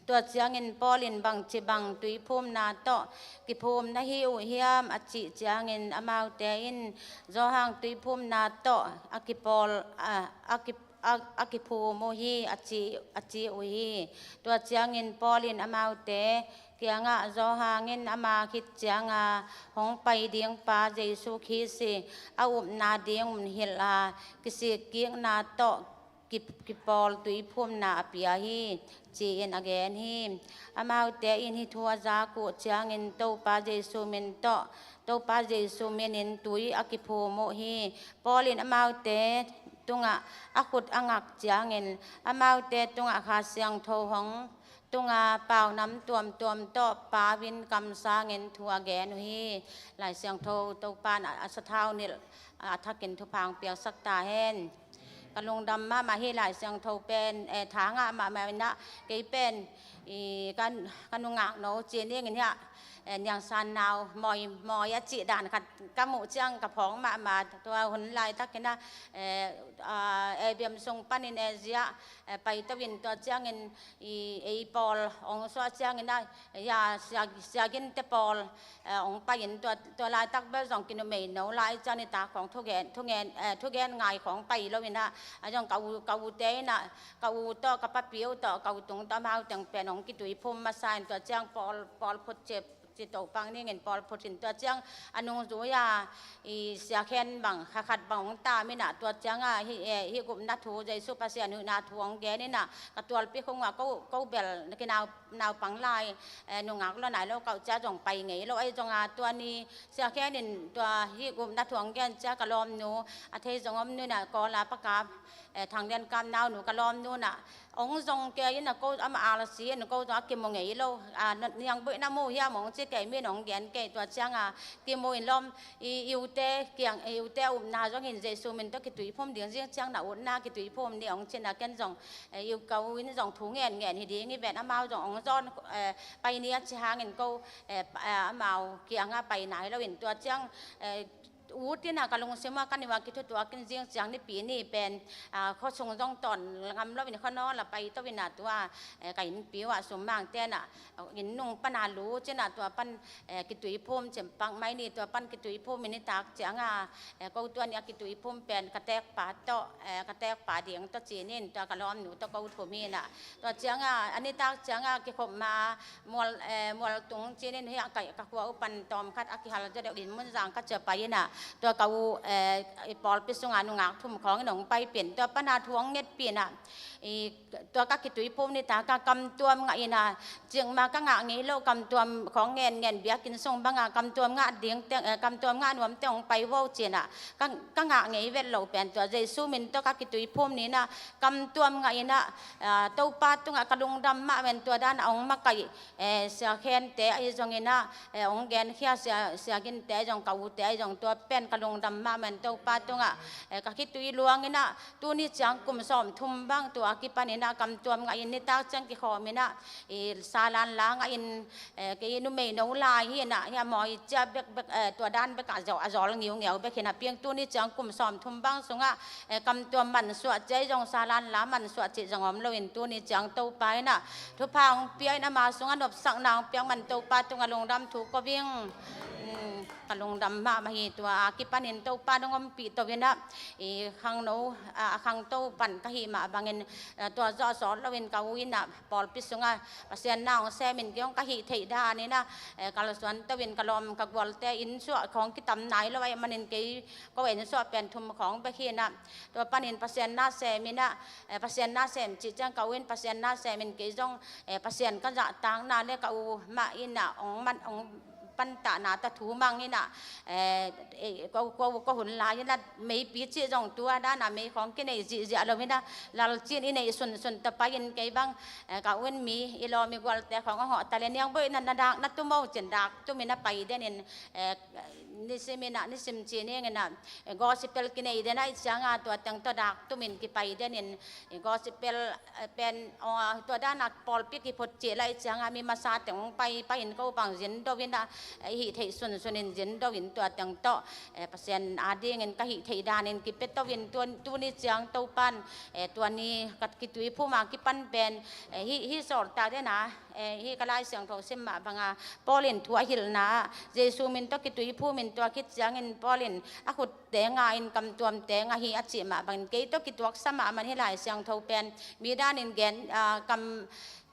Tua ciangin Paul in bangci bang tuiphumna tawh kiphum na hi uh hiam a cih ciangin amaute in Johan tuiphumna tawh a kipawl, a, a ki, a, a kiphum uh hi a ci, a ci uh hi. Tua ciangin Paul in amaute kiangah Johan in ama khit cianga hong pai dingpa Jesu Khristi a upna ding hun hilh a, kisikkikna tawh ki- kipawl tuiphumna a pia hi, ci-in a gen hi. Amaute in hih thu a zak uh ciangin Topa Jesu min tawh, Topa Jesu minin tui a kiphum uh hi. Paul in amaute tungah a khut a ngak ciangin amaute tungah Kha Siangtho hong tunga paunam tuamtuam tawh pau in kamsangin thu a gen uh hi. Lai Siangtho Topa in a, a sathau nilh a thakin thupha hong piaksak ta hen. Ka lungdam mahmah hi. Lai Siangtho pen, eh, tha ngah mahmah in ah, kei pen, i, ka, ka nungak no ci ning in hiah, eh, Niang San Nau, Mawi, Mawi a cih dan khat ka muh ciang ka phawng mahmah. Tua hun laitak in ah, eh, ah, A B M sung panin Asia, eh, paito in tua ciangin, i, ei pawl hong suah ciangin ah, ya, sia, siaginte pawl, eh, hong pai in tua, tua laitak bel zong kinumei no lai ciang nitak khawng thugen, thugen, eh, thugen ngai khawng pai lo in ah, a zong ka u, ka ute in ah, ka u tawh, ka papi u tawh, ka u tung tawh, amau teng pen hong kituiphum masa in tua ciang pawl, pawl phut ci, ci to pang ning in pawl phut in tua ciang a nungzui a, i, siakhen bang, kha khat bang hong tam in ah tua cianga hih, eh, hih gupna thu, Jesu Pasian huhna thu hong gen in ah, ka tualpi khung ah ko, ko bel na kinau, naupang lai, eh, nungak lo nai lo kau cia zong pai ngei lo, ahi zonga tua ni siakhen in tua hih gupna thu hong gen cia ka lawmnu, a thei zong om nu in ah, Kawl a Pa Kap, eh, Thang Lian Kap naunu ka lawmnu in ah, hong zong kei in ah ko ama a la si in ko zong a kimu ngei lo, a, na, niang buaina mu hiam hong ci kei, min hong gen kei, tua cianga kimu in lawm, i, i ute kiang, i ute upna zong in Jesu min tawh kituiphum ding, zing ciang na utna kituiphum ni hong ci in ah ken zong, eh, i u ka u in zong thu ngen ngen hi ding hi ven, amau zong hong zawn, eh, pai ni a ci hangin ko, eh, pa, eh, amau kianga pai nai lo in tua ciang, eh, ut in ah ka lungsim ah ka niuh ah kithutuak in zing ciang Nipi ni pen, ah, khuasung zong tawn ngam lo in khuanawl ah paito in ah tua, eh, ka innpi uh ah summang ten ah, inn nung pan a lu cin ah tua pan, eh, kituiphum cin pak mai ni, tua pan kituiphum in nitak cianga, eh, ko tua ni a kituiphum pen ka tekpa tawh, eh, ka tekpa ding tawh ci ning in tua ka lawmnu tawh ko thum hi in ah. Tua cianga, a nitak cianga kikhop ma, Mual, eh, Mual tung ci ning in hiah ka, ka khua uh pan tawm khat a kihal zaw deuh in Munzang ka cia pai in ah. Tua ka u, eh, i pawlpi sunga nungak thum khawng in hong paipih in. Tua pan a thu hong ngetpih in ah. I, tua ka kituiphum nitak a kamtuam ngah in ah. Cikmah ka ngah ngei lo kamtuam khawng ngen ngen biakinn sung banga kamtuam ngah ding teng, eh, kamtuam ngah nuam teng hong pai vo ci in ah. Ka, ka ngah ngei vet lo pen tua Jesu min tawh ka kituiphum ni in ah. Kamtuam ngah in ah, ah, Topa tungah ka lungdam mahmah in tua dan a hong makaih, eh, siakhente ahi zong in ah, eh, hong genkhia sia, siaginte ahi zong ka ute ahi zong tua pen ka lungdam mahmah in Topa tungah, eh, ka khitui luang in ah tuni ciang kum sawmthum bang tua kipan in ah kamtuam ngah in nitak ciang kikhawm in ah, i, salan la ngah in, eh, kei numei no lai hi in ah, hiah Mawi cia bekbek, eh, tua dan bekah a zawl, a zawl ngiungiau bek hi in ah piang tuni ciang kum sawmthum bang sungah, eh, kamtuam mansuah ci ahi zong salan la mansuah cih zong om lo in tuni ciang Topa in ah thupha hong pia in ama sungah nopsakna hong piak man Topa tungah lungdam thu ko ing. Hmm, ka lungdam mahmah hi. Tua a kipan in Topa in hong ompih to in ah, i, khangno, a, a khangto pan ka hih mah bangin, eh, tua zawh sawt lo in ka u in ah pawlpi sungah Pasian na hong sem in kei hong ka hih theih dan in ah, eh, kalsuan to in ka lawm ka gualte inn suah khawng kitam nai lo ahih manin kei ko inn suah pen thum khawng bek hi in ah. Tua panin Pasian na sem in ah, eh, Pasian na sem cih ciang ka u in Pasian na sem in kei zong, eh, Pasian ka zahtakna le ka u mah in ah hong man, hong pantahna tawh thu mang in ah, eh, eh, ko, ko, ko hun lai in ah meipi cih zong tua dan a mei khawng kinei zihziah lo in ah lalcin i neih sunsun tawh pai in kei bang, eh, ka u in mi i lawm i gualte khawng a hawh ta le niang buaina na dak na tum o cin dak tum in ah pai den in, eh, nisim in ah, nisim ci ning in ah, eh, gospel kinei den ahih cianga tua teng tawh dak tum in kipai den in, eh, gospel, eh, pen, oh, tua dan a pawlpi kiphut cih lai cianga mi masa teng hong pai, pai in ko bang zin do in ah, eh, hih theih sunsun in zin do in tua teng tawh, eh, Pasian a dingin ka hih theih dan in kipia to in tua, tuni ciang Topa in, eh, tua ni ka kituiphum a kipan pen, eh, hih, hih sawltak den a, eh, hih ka Lai Siangtho sim mah banga Paul in thu a hilhna ah Jesu min tawh kituiphum in tua khit ciangin Paul in a khutte ngah in kamtuamte ngah hi a cih mah bangin kei tawh kituaksa mahmah in hih Lai Siangtho pen mi dan in gen, ah, kam,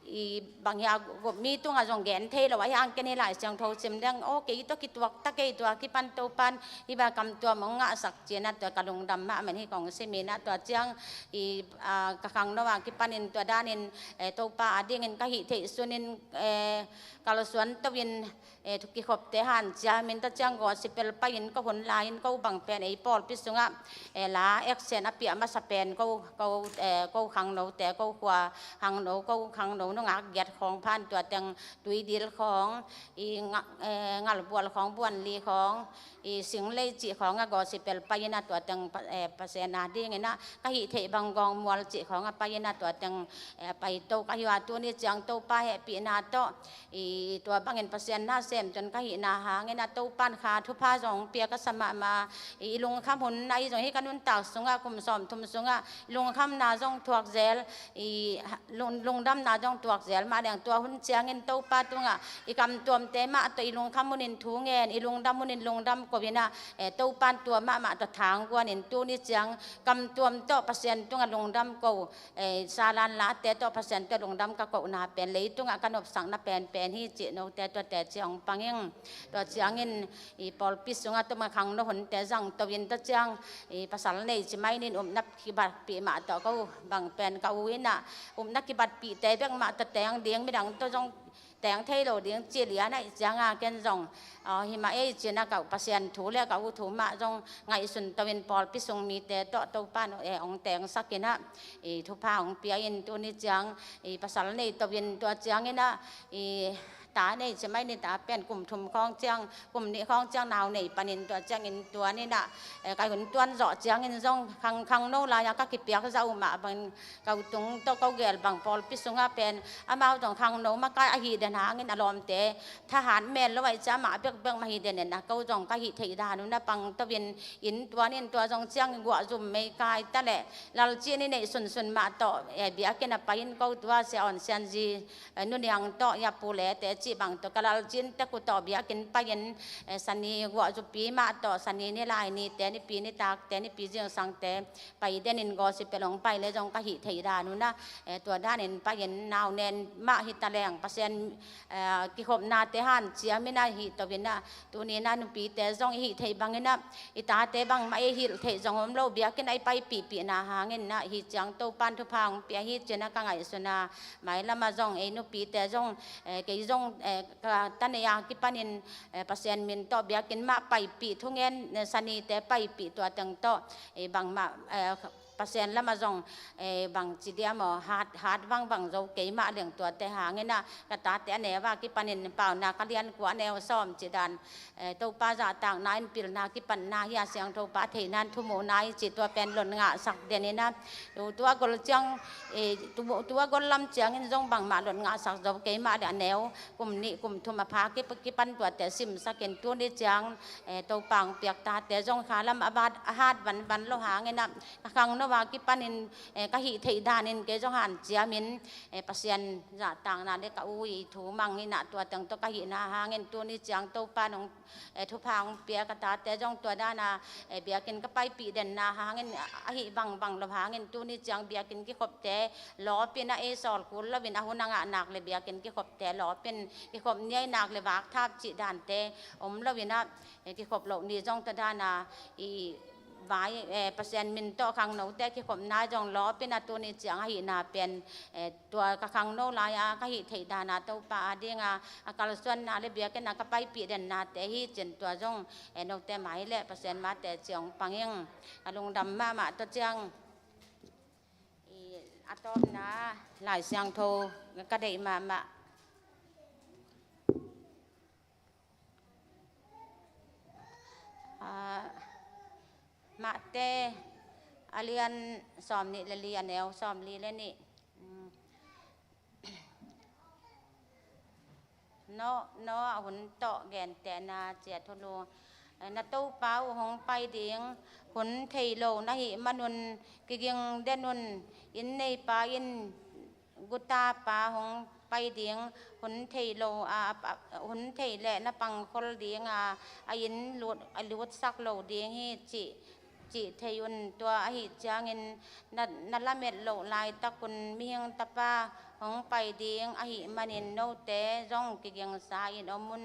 i bang hia, gupmi tungah zong gen thei lo a, hiang ken hi Lai Siangtho sim deng, aw, kei tawh kituak ta kei, tua kipan Topan hih bang kamtuam hong ngahsak ci-in ah, tua ka lungdam mahmah hi kong sim in ah, tua ciang i, a, ka khangno a kipanin tua danin, eh, Topa adingin ka hih theih sunin, eh, kalsuan to-in, eh, kikhopte hanciamin, tua ciang gospel pai-in ko hun lai-in ko bang pen ei pawlpi sungah, eh, la action a piah masa pen ko, ko, eh, ko khangnote, ko khua khangno, ko khangno nungak giat khawng phan, tua teng tuidil khawng, i nga-, eh, ngalbual khawng, buanli khawng, i singlei cih khawng a gospel pai-in ah, tua teng pa-, eh, Pasian adingin ah ka hih theih bang gawngmual cih khawng a pai-in ah, tua teng, eh, paito ka hi a, tuni ciang Topa hehpihna tawh i tua bangin Pasian na sem tun ka hihna hangin ah Topan kha thupha zong pia ka sa mahmah. I, i lungkham hun ahi zong hi, ka nuntak sungah kum sawmthum sungah i lungkhamna zong thuak zel, i ha-, lung-, lungdamna zong thuak zel mah leng, tua hun ciangin Topa tungah i kamtuamte mah tawh i lungkham hunin thu ngen, i lungdam hunin lungdam ko-in ah, eh, Topan tua mahmah tawh thangguanin tuni ciang kamtuam tawh Pasian tungah lungdam ko, eh, salan late tawh Pasian tawh lungdam ka kohna pen leitungah ka nopsakna penpen hi cih note tua teci hong pang ing. Tua ciangin i pawlpi sungah tua bang khangno hunte zangto-in, tua ciang i pasal nei ci mai-in upna kibatpih mah tawh ko bang pen ka u in ah, upna kibatpihte bek mah tawh teng ding, midang tawh zong teng thei lo ding ci lian ahih ciangin ken zong, aw, hi mah ei ci-in ah ka u Pasian thu le ka u thu mah zong ngaihsun to-in pawlpi sung mite tawh Topan, eh, hong tengsak in ah, i thupha hong pia in, tuni ciang i pasal nei to-in, tua ciangin ah i ta nei ci mai-in, ta pen kum thum khawng ciang, kum nih khawng ciang nau nei panin, tua ciangin tuan in ah, eh, ka hun tuan zawh ciangin zong khang, khangno lai-a ka kipiak zah uh mah bangin, ka u tung tawh ko gel bang pawlpi sungah pen amau zong khangno makai ahih den hangin a lawmte thahat mel lo ahih ciang amah bekbek mah hi den in ah, ko zong ka hih theih dan un ah pang to-in inn tuan in, tua zong ciang guahzum meikai ta leh lalcin i neih sunsun mah tawh, eh, biakinn ah pai-in ko tua Sia Awn Sian Zi, eh, Nu Niang tawh, Ia Pu Le te cih bang tawh ka lalcin tek uh tawh biakinn pai-in, eh, Sani guahzupi mah tawh, Sani nilai nite, Nipi nitakte, Nipi zingsangte pai den in gospel hong pai le zong ka hih theih dan un ah, eh, tua danin pai-in nau nen mah hi ta leng, Pasian, eh, kikhopnate hanciam in ah hih to-in ah, tuni in ah nupite zong i hih theih bangin ah i tate bangmah i hilh theih zong om lo, biakinn ah i paipihpihna hangin ah, hih ciang Topan thupha hong pia hi ci-in ah ka ngaihsun a, mailam ah zong ei nupite zong, eh, kei zong, eh, ka ta nei a kipanin, eh, Pasian min tawh biakinn mah paipih, thungen, eh, Sanite paipih, tua teng tawh, eh, bangmah, eh, Pasian lamah zong, eh, bang ci diam aw, hat, hat vangvang zo kei mah leng, tuate hangin ah ka tate a neu a kipanin Paunak a lian kua a neu sawm cih dan, eh, Topa zahtakna in pilna kipatna hi a, Siangtho Pa theihna in thumuhna hi cih tua pen lon ngahsak den in ah, tu, tua gol ciang, eh, tu, tua gol lam ciangin zong bangmah lon ngahsak zo kei mah leh, a neu kum nih kum thum a pha kip-, kipan tuate simsak in, tuni ciang, eh, Topa hong piak tate zong kha lam a bat, a hat vanvan lo hangin ah, ka khangno a kipanin, eh, ka hih theih danin kei zong hanciamin, eh, Pasian zahtakna le ka u i thu mang in ah, tua teng tawh ka hihna hangin tuni ciang Topa in hong, eh, thupha hong pia, ka tate zong tua dana, eh, biakinn ka paipih denna hangin, ah, ahih bangbang lo hangin tuni ciang biakinn kikhopte lawpin ah, ei sawl kul loin a hun a ngah nak le biakinn kikhopte lawpin, kikhop niai nak le vakthap cih dante om loin ah, eh, kikhop loh ni zong tua dana i vai, eh, Pasian min tawh khangnote kikhopna zong lawpin ah, tuni ciang ahihna pen, eh, tua ka khangno lai-a ka hih theih dana Topa adinga a kalsuanna le biakinn ah ka paipih dennate hi cin, tua zong, eh, note mai le Pasian mate ciang pang ing. Ka lungdam mahmah. Tua ciang i a tawpna Lai Siangtho ka deih mahmah. Ah, Mate a lian sawm nih le li, a neu sawm li le nih. Mm. Noah, Noah hun tawh gentehna ciat hulu. Na Topa uh hong pai ding hun thei lo na hih manun kiging den un. Inn neipa in gutapa hong pai ding hun thei lo a, a, a, hun thei leh na pangkhol ding a, a inn lut, a lutsak lo ding hi cih cih thei un. Tua ahih ciangin na, na lamet loh laitak un mihing tapa hong pai ding ahih manin note zong kigingsa in om un.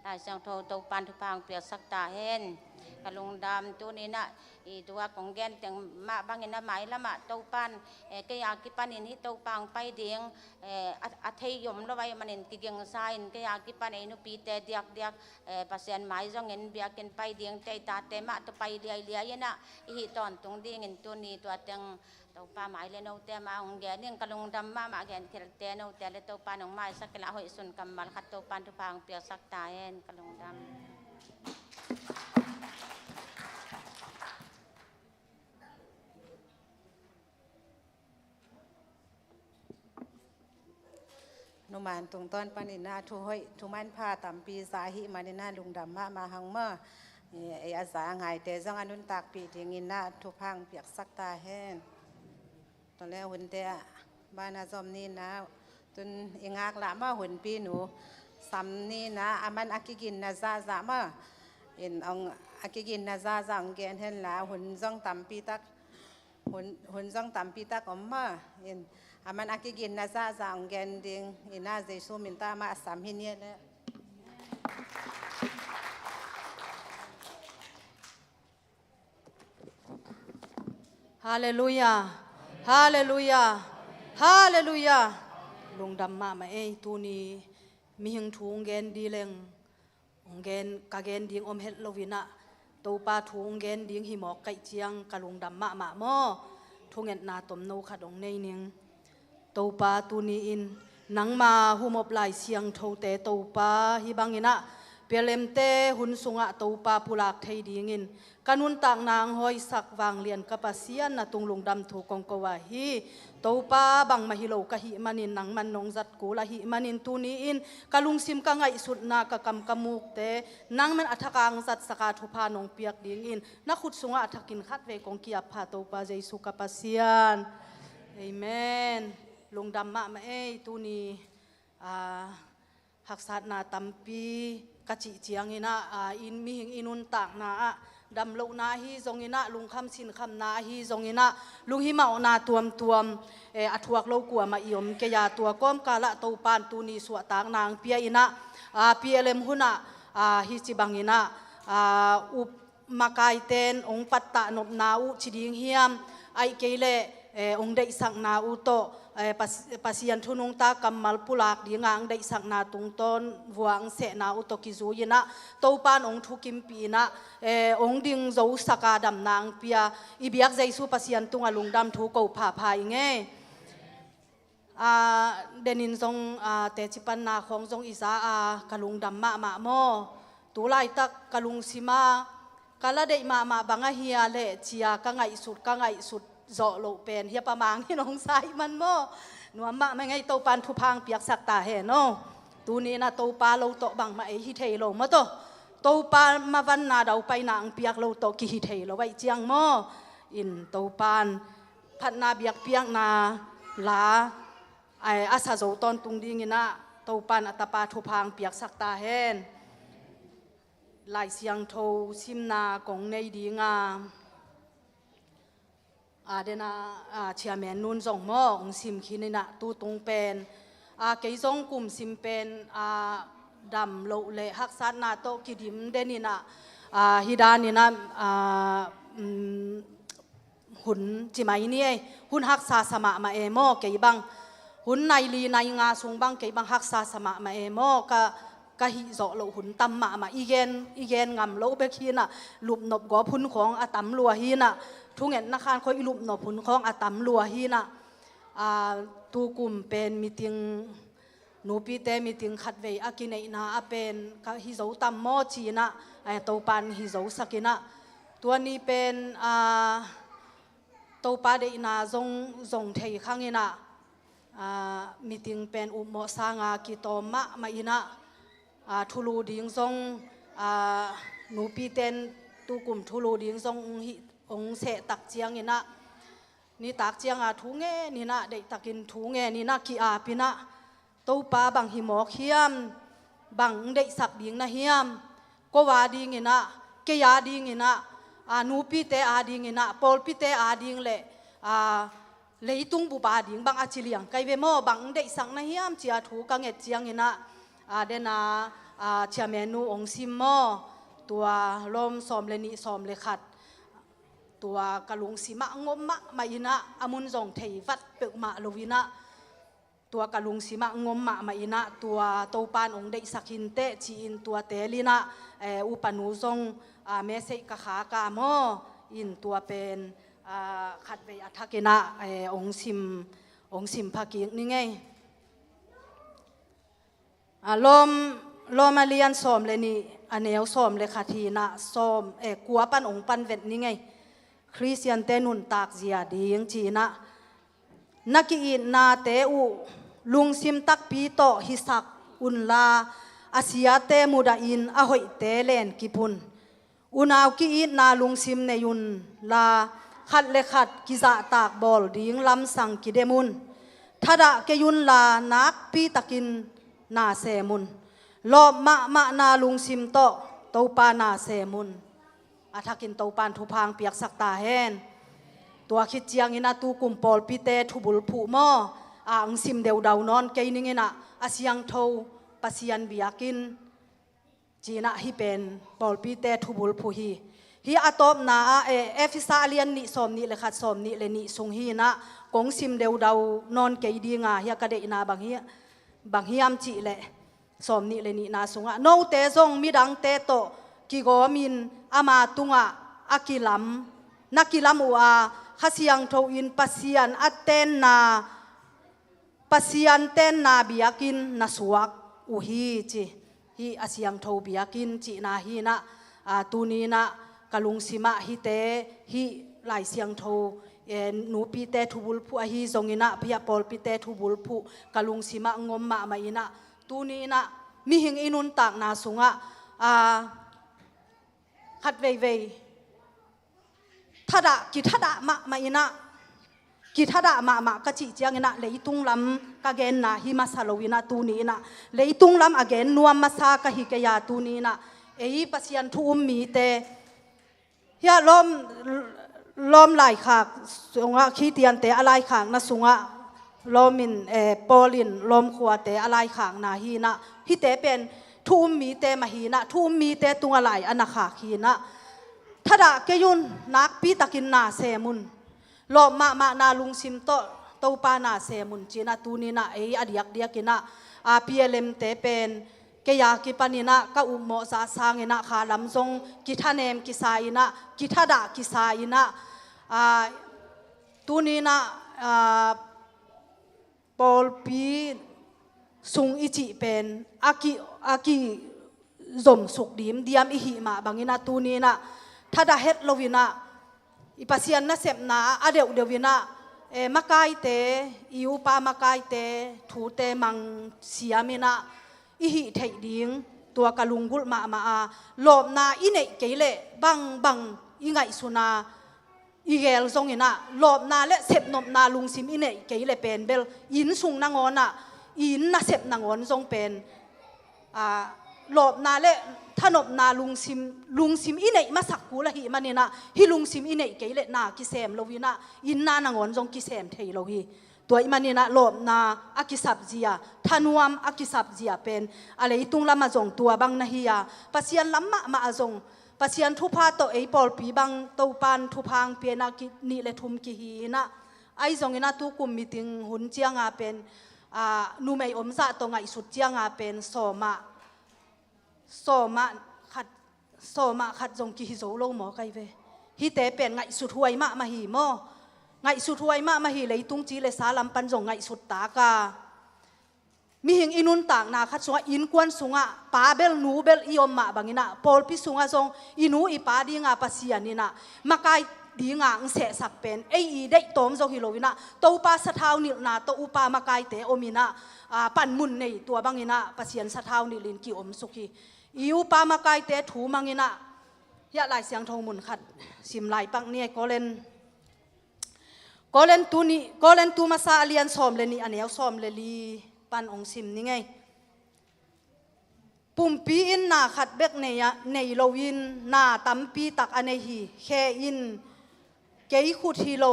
Lai Siangtho Topan thupha hong piaksak ta hen. Ka lungdam. Tuni-in ah i tua kong gen teng mah bangin a mailamah Topan, eh, kei a kipanin hih Topa hong pai ding, eh, a, a thei om lo ahih manin kigingsa in kei a kipan ei nupite diakdiak, eh, Pasian mai zongin biakinn pai ding tei tate mah tawh pai liailiai in ah i hih tawntung dingin tuni tua teng Topa mai le note mah hong gen ing. Ka lungdam mahmah. Genkhialte note le Topa nong maisak kei la, hoih sun kammal khat Topan thupha hong piaksak ta hen. Ka lungdam. Numan tungtawn panin ah thu hoih thu manpha tampi za ahih manin ah lungdam mahmah hang maw. Ei a za a ngaite zong a nuntakpih dingin ah thupha hong piaksak ta hen. Tua le hunte ah ban a zom ni in ah, tun i ngaklah maw, hunpi nu Sam ni in ah, a man a kiginna zahzah maw. In hong a kiginna zahzah hong gen hen la, hun zong tampi tak, hun, hun zong tampi tak om maw. In a man a kiginna zahzah hong gen ding in ah, Jesu min tawh amah a sam hi ni leh. Halleluiah. Halleluiah. Halleluiah. Lungdam mahmah ei. Tuni mihing thu hong gen ding leng, hong gen, ka gen ding om het lo in ah, Topa thu hong gen ding hi mawk ka hih ciang ka lungdam mahmah maw. Thungetna tomno khat hong nei ning. Topa, tuni-in nangma humop Lai Siangthote Topa, hih bangin ah P L M-te hun sungah Topa pulak thei dingin ka nuntakna hong hawisak vanglian ka Pasian, na tung lungdam thu kong ko ahi. Topa, bangmah hi lo ka hih manin nangman nong zat kul ahih manin tuni-in ka lungsim, ka ngaihsutna, ka kam ka mukte nangman a thak hong zatsak a, thupha nong piak dingin na khut sungah a thakin khatvei kong ki-ap pha, Topa Jesu ka Pasian. Amen. Lungdam mahmah ei. Tuni, ah, haksatna tampi ka cih ciangin ah, ah, in mihing i nuntakna ah, damlohna ahi zongin ah, lungkham sinkhamna ahi zongin ah, lunghimauhna tuamtuam, eh, a thuak lo kuamah i om kei a, tua kawmkal ah Topan tuni suahtakna hong pia in ah, ah, P L M hun ah, ah, hih ci bangin ah, ah, up makaiten hong pattah nopna uh ci ding hiam, ahih kei leh, eh, hong deihsakna uh tawh, eh, Pas-, Pasian thu nungta kammal pulak dinga hong deihsakna tungtawn vua hong sehna uh tawh kizui in ah, Topan hong thukimpih in ah, eh, hong ding zosak a, damna hong pia i biak Jesu Pasian tungah lungdam thu ko phapha ing ei. Ah, denin zong, ah, teci panna khawng zong i za a, ka lungdam mahmah maw. Tu laitak ka lungsim ah, ka la deih mahmah bang ahi a leh ci a ka ngaihsut, ka ngaihsut zawh loh pen hiah pa Mang in hong sa ahih man maw. Nuam mahmah ing ei. Topan thupha hong piaksak ta hen aw. Tuni-in ah Topa lo tawh bangmah ei hi thei lo maw taw. Topa mavanna daupaina hong piak lo tawh kihi thei lo ahih ciang maw. In Topan phatna biakpiakna la, ai, a sa zo tawntung dingin ah Topan a Tapa thupha hong piaksak ta hen. Lai Siangtho simna kong nei ding a, a, den a, a, Chairman nun zong maw, hong sim khin in ah, tu tung pen, a, kei zong kum sim pen, a, dam loh le haksatna tawh kidim den in ah, a, hi dan in ah, a, um, hun ci mai ni ei, hun haksa sa mahmah e maw, kei bang. Hun nai li nai nga sung bang kei bang haksa sa mahmah e maw, ka, ka hih zawh loh hun tam mahmah, i gen, i gen ngam lo bek hi in ah, lupnop gawp hun khawng a tam lua hi in ah, thungetna khan khawng i lupnop hun khawng a tam lua hi in ah, a, tu kum pen meeting, nupite meeting khatvei a kineihna ah pen ka hi zo tam maw ci in ah, eh, Topan hi zosak in ah. Tua ni pen, ah, Topa deihna zong, zong thei khang in ah, ah, meeting pen upmawh sanga kitawm mahmah in ah, ah, thulu ding zong, ah, nupiten tu kum thulu ding zong hong hih, hong seh tak ciangin ah, nitak cianga thu ngen in ah, deihtakin thu ngen in ah, ki-ap in ah, Topa bang hi mawk hiam, bang deihsak ding na hiam, ko a dingin ah, kei a dingin ah, a, nupite adingin ah, pawlpite ading le, a, leitung bup ading bang a ci liang kai ve maw, bang deihsak na hiam ci a thu ka nget ciangin ah, a, den a, a, chairman nu hong sim maw, tua Rom sawm le nih, sawm le khat, tua ka lungsim ah ngom mahmah in ah, a mun zong thei vat peuhmah lo in ah, tua ka lungsim ah ngom mahmah in ah, tua Topa'n hong deihsak hi inteh ci-in tua teel in ah, eh, upa nu zong, ah, message ka khak a maw, in tua pen, ah, khatvei a thak in ah, eh, hong sim, hong sim pha kik ning ei. A, Rom, Rom a lian sawm le nih, a neu sawm le khat hi in ah, sawm, eh, kua pan hong pan vet ning ei. Khristiante nuntak zia ding ci in ah, na ki-itnate uh lungsim takpi tawh hisak unla, a siate mudahin a hoihte len kip un. Unau ki-itna lungsim nei unla, khat le khat kizahtak bawl ding lamsang kidem un. Thadah kei unla, nakpitakin na sem un. Lawp mahmahna lungsim tawh Topa na sem un. A thakin Topa'n thupha hong piaksak ta hen. Tua khit ciangin ah tukum pawlpite thubulphuh maw, a, hong sim deudau nawn kei ning in ah, a siangtho Pasian biakinn ci in ah, hih pen pawlpite thubulphuh hi. Hih a tawpna ah, eh, Efesa a lian nih, sawm nih le khat, sawm nih le nih sung hi in ah, kong sim deudau nawn kei ding a, hih a ka deihna bang hi, bang hiam cih leh, sawm nih le nihna sungah, note zong midangte tawh kigawmin ama tungah a kilam, na kilam uh a, Kha Siangtho in Pasian a tenna, Pasian tenna biakinn na suak uh hi ci. Hih a siangtho biakinn cihna hi in ah, a, tuni in ah ka lungsim ah hihte, hih Lai Siangtho, eh, nupite thubulphuh ahi zongin ah, hih a pawlpite thubulphuh ka lungsim ah ngom mahmah in ah, tuni in ah mihing i nuntakna sungah, a, khat veivei thadah, kithadah mahmah in ah, kithadah mahmah ka cih ciangin ah, leitung lam ka genna hi masa lo in ah, tuni in ah leitung lam a gen nuam masa ka hi kei a, tuni in ah ei Pasian thu um mite, hih a Rom, Rom laikhak sungah, Khristiante a laikhakna sungah, Rom in, eh, Paul in Rom khuate a laikhakna hi in ah, hihte pen thu um mite mah hi in ah, thu um mite tungah lai a na khak hi in ah, thadah kei un, nakpitakin na sem un. Lawp mahmahna lungsim tawh Topa na sem un ci in ah, tuni in ah ei a diakdiak in ah, a, P L M te pen kei a kipan in ah ka upmawh zah sangin ah kha lam zong kithanem kisa in ah, kithadah kisa in ah, a, tuni in ah, a, pawlpi sung i cih pen a ki, a kizomsuk dimdiam i hih mah bangin ah, tuni in ah thadah het lo in ah, i Pasian nasepna ah a deuhdeuh in ah, eh, makaite, i upa makaite thute mangsiam in ah i hih theih ding, tua ka lunggulh mahmah a, lawpna i neih kei leh bangbang i ngaihsun a, i gel zongin ah, lawpna le sepnopna lungsim i neih kei leh pen bel, inn sung nangawn ah, inn nasep nangawn zong pen, a, lawpna le thanopna lungsim, lungsim i neih masak kul ahih manin ah, hih lungsim i neih kei leh na kisem lo in ah, inn na nangawn zong kisem thei lo hi. Tua ahih manin ah lawpna a kisapzia, thanuam a kisapzia pen a leitung lamah zong tua bang na hi a, Pasian lam mahmah ah zong, Pasian thupha tawh ei pawlpi bang Topa'n thupha hong pia in ah ki, nih le thum kihi in ah, ahi zongin ah tukum meeting hun ciang a pen, a, numei om zah tawh ngaihsut ciang a pen sawm ah, sawm ah khat, sawm ah khat zong kihi zo lo maw kai ve. Hihte pen ngaihsut huai mahmah hi maw. Ngaihsut huai mahmah hi, leitung ci le sa lam pan zong ngaihsut tak a. Mihing i nuntakna khat sungah, innkuan sungah, pa bel nu bel i om mah bangin ah, pawlpi sungah zong i nu i pa dinga Pasian in ah makai dinga hong sehsak pen ei i deih tawm zong hi lo in ah, Topa sathau nilhna tawh upa makaite om in ah, a, panmun nei, tua bangin ah Pasian sathau nilh in ki-omsuk hi. I upa makaite thu mang in ah, hih a Lai Siangtho mun khat sim lai pak ni ei. Korin, Korintu ni, Korintu masa a lian sawm le nih, a neu sawm le li pan hong sim ning ei. Pumpi in na khat bek nei, a, nei loin na tampi tak a nei hi. Khe in kei khut hi lo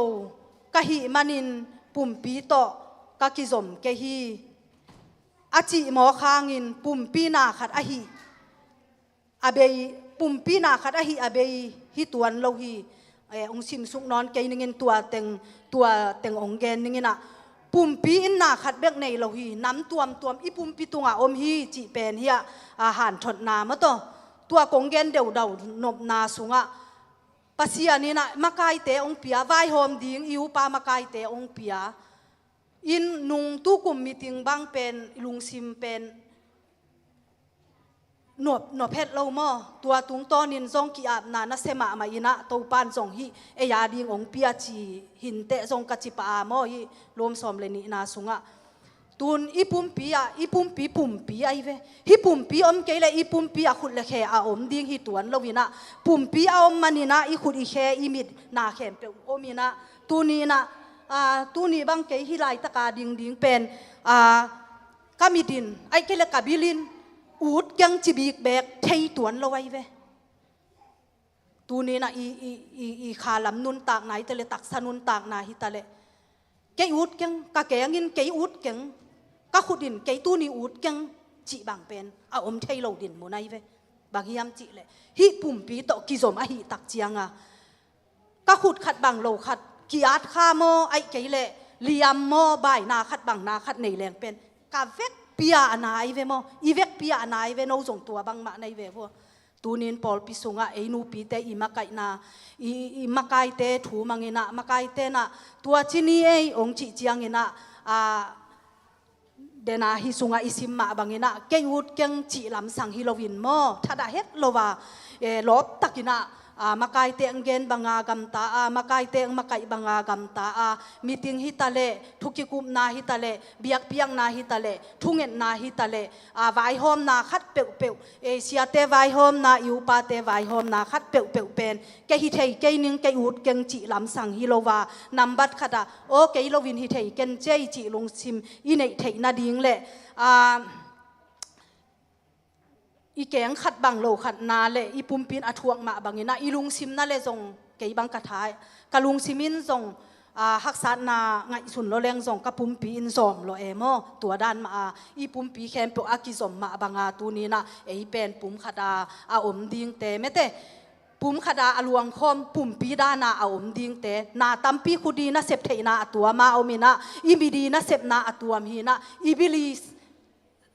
ka hih manin pumpi tawh ka kizom kei hi, a cih mawk hangin pumpi na khat ahi a bei, pumpi na khat ahi a bei hi tuan lo hi. Eh, ong simsuk nawn kei ningin tua teng, tua teng ong gen ninginah, pumpi in na khat bek nei lo hi, nam tuamtuam i pumpi tungah om hi cih pen hiah, a, hanthotna maw taw. Tua kong gen deudau nopna sungah Pasian inah makaite ong pia, vaihawm ding i upa makaite ong pia. In nung tukum meeting bang pen i lungsim pen nop, nop het lo maw? Tua tungtawnin zong ki-apna nasia mahmah inah Topan zong hih ei a ding ong pia ci hinteh zong ka ci pah a maw, hih lawm sawm le nihna sungah. Tun i pumpi ah, i pumpi pumpi ahi ve. Hih pumpi om kei le i pumpi ah khut le khe a om ding hi tuan lo inah, pumpi a om maninah i khut i khe i mit na khempeuh om inah, tuni inah, a, tuni bang kei hih laitaka dingding pen, a, ka mitin, aih kei le ka bilin ut keng ci bik bek thei tuan lo ahi ve. Tuni inah i, i, i, i khalam nuntakna hi ta le, taksa nuntakna hi ta le, kei ut keng, ka kengin kei ut keng, ka khutin kei tuni ut keng cih bang pen a om thei lo dinmun ahi ve. Bang hiam cih le, hih pumpi tawh kizom ahih tak cianga ka khut khat bang lo khat ki-at kha maw, aih kei le liam maw, baina khat bang na khat nei leng pen ka vekpi a na ahi ve maw, i vekpi a na ahi ve, no zong tua bangmah na hi ve vua. Tunin pawlpi sungah ei nupite i makaihna, i, i makaite thu manginah, makaite nah tua ci ni ei ong cih cianginah, a, dena hi sungah i sim mah banginah, kei ut keng cih lamsang hi loin maw, thadah het lo a, e, lawp takinah, a, makaite ang gen banga gamta a, makaite ang makaih banga gamta a, meeting hi ta le, thu kikupna hi ta le, biakpiakna hi ta le, thungetna hi ta le, a, vaihawmna khat peuhpeuh, e, siate vaihawmna, i upate vaihawmna khat peuhpeuh pen kei hi thei kei ning, kei ut keng cih lamsang hi lo a, nambat khatah aw kei loin hi thei ken cei cih lungsim i neih theih nading le, a, i keng khat bang lo khat na le i pumpi in a thuak mah banginah i lungsim na le zong kei bang ka tha, ka lungsim in zong, a, haksatna ngaihsun lo leng zong ka pumpi in zawm lo e maw. Tua dan mah a i pumpi khempeuh a kizom mah banga tuninah ei pen pum khata a om dingte mete, pum khata a luangkhawm pumpi dana a om dingte, na tampi khudi nasep theihna a tuam a ominah, i midi nasepna a tuam hinah, i bili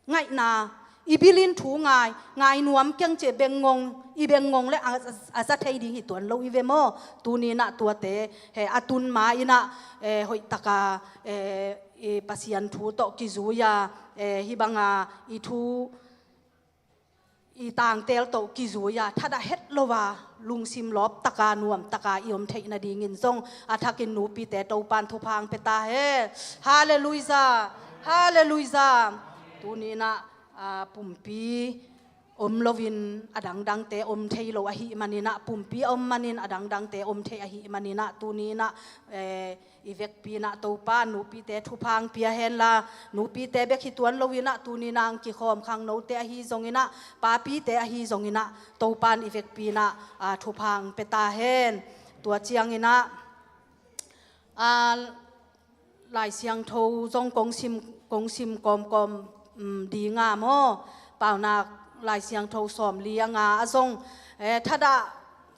ngaihna, i bilin thu ngai, ngai nuam keng cih bengngong, i bengngong le a, a, a za thei ding hi tuan lo i ve maw. Tuninah tuate he a tun ma inah, e, hoihtaka, e, i Pasian thu tawh kizui a, e, hi banga i thu i tangtel tawh kizui a, thadah het lo a, lungsim lawp taka, nuam taka i om theih nadingin zong a thakin nupite Topan thupha ang pia ta hen. Halleluiah. Halleluiah. Tuninah, a, pumpi om loin a dangdangte om thei lo ahih maninah, pumpi a om manin a dangdangte om thei ahih maninah, tuninah, e, i vekpi inah Topa nupite thupha ang pia henla, nupite bek hi tuan loinah tuninah ang kikhawm khangnote ahi zonginah, papite ahi zonginah Topan i vekpi inah, a, thupha ang pia ta hen. Tua cianginah, a, Lai Siangtho zong kong sim, kong sim kawmkawm, um, dinga maw, Paunak Lai Siangtho sawmli a nga a zong, e, thadah,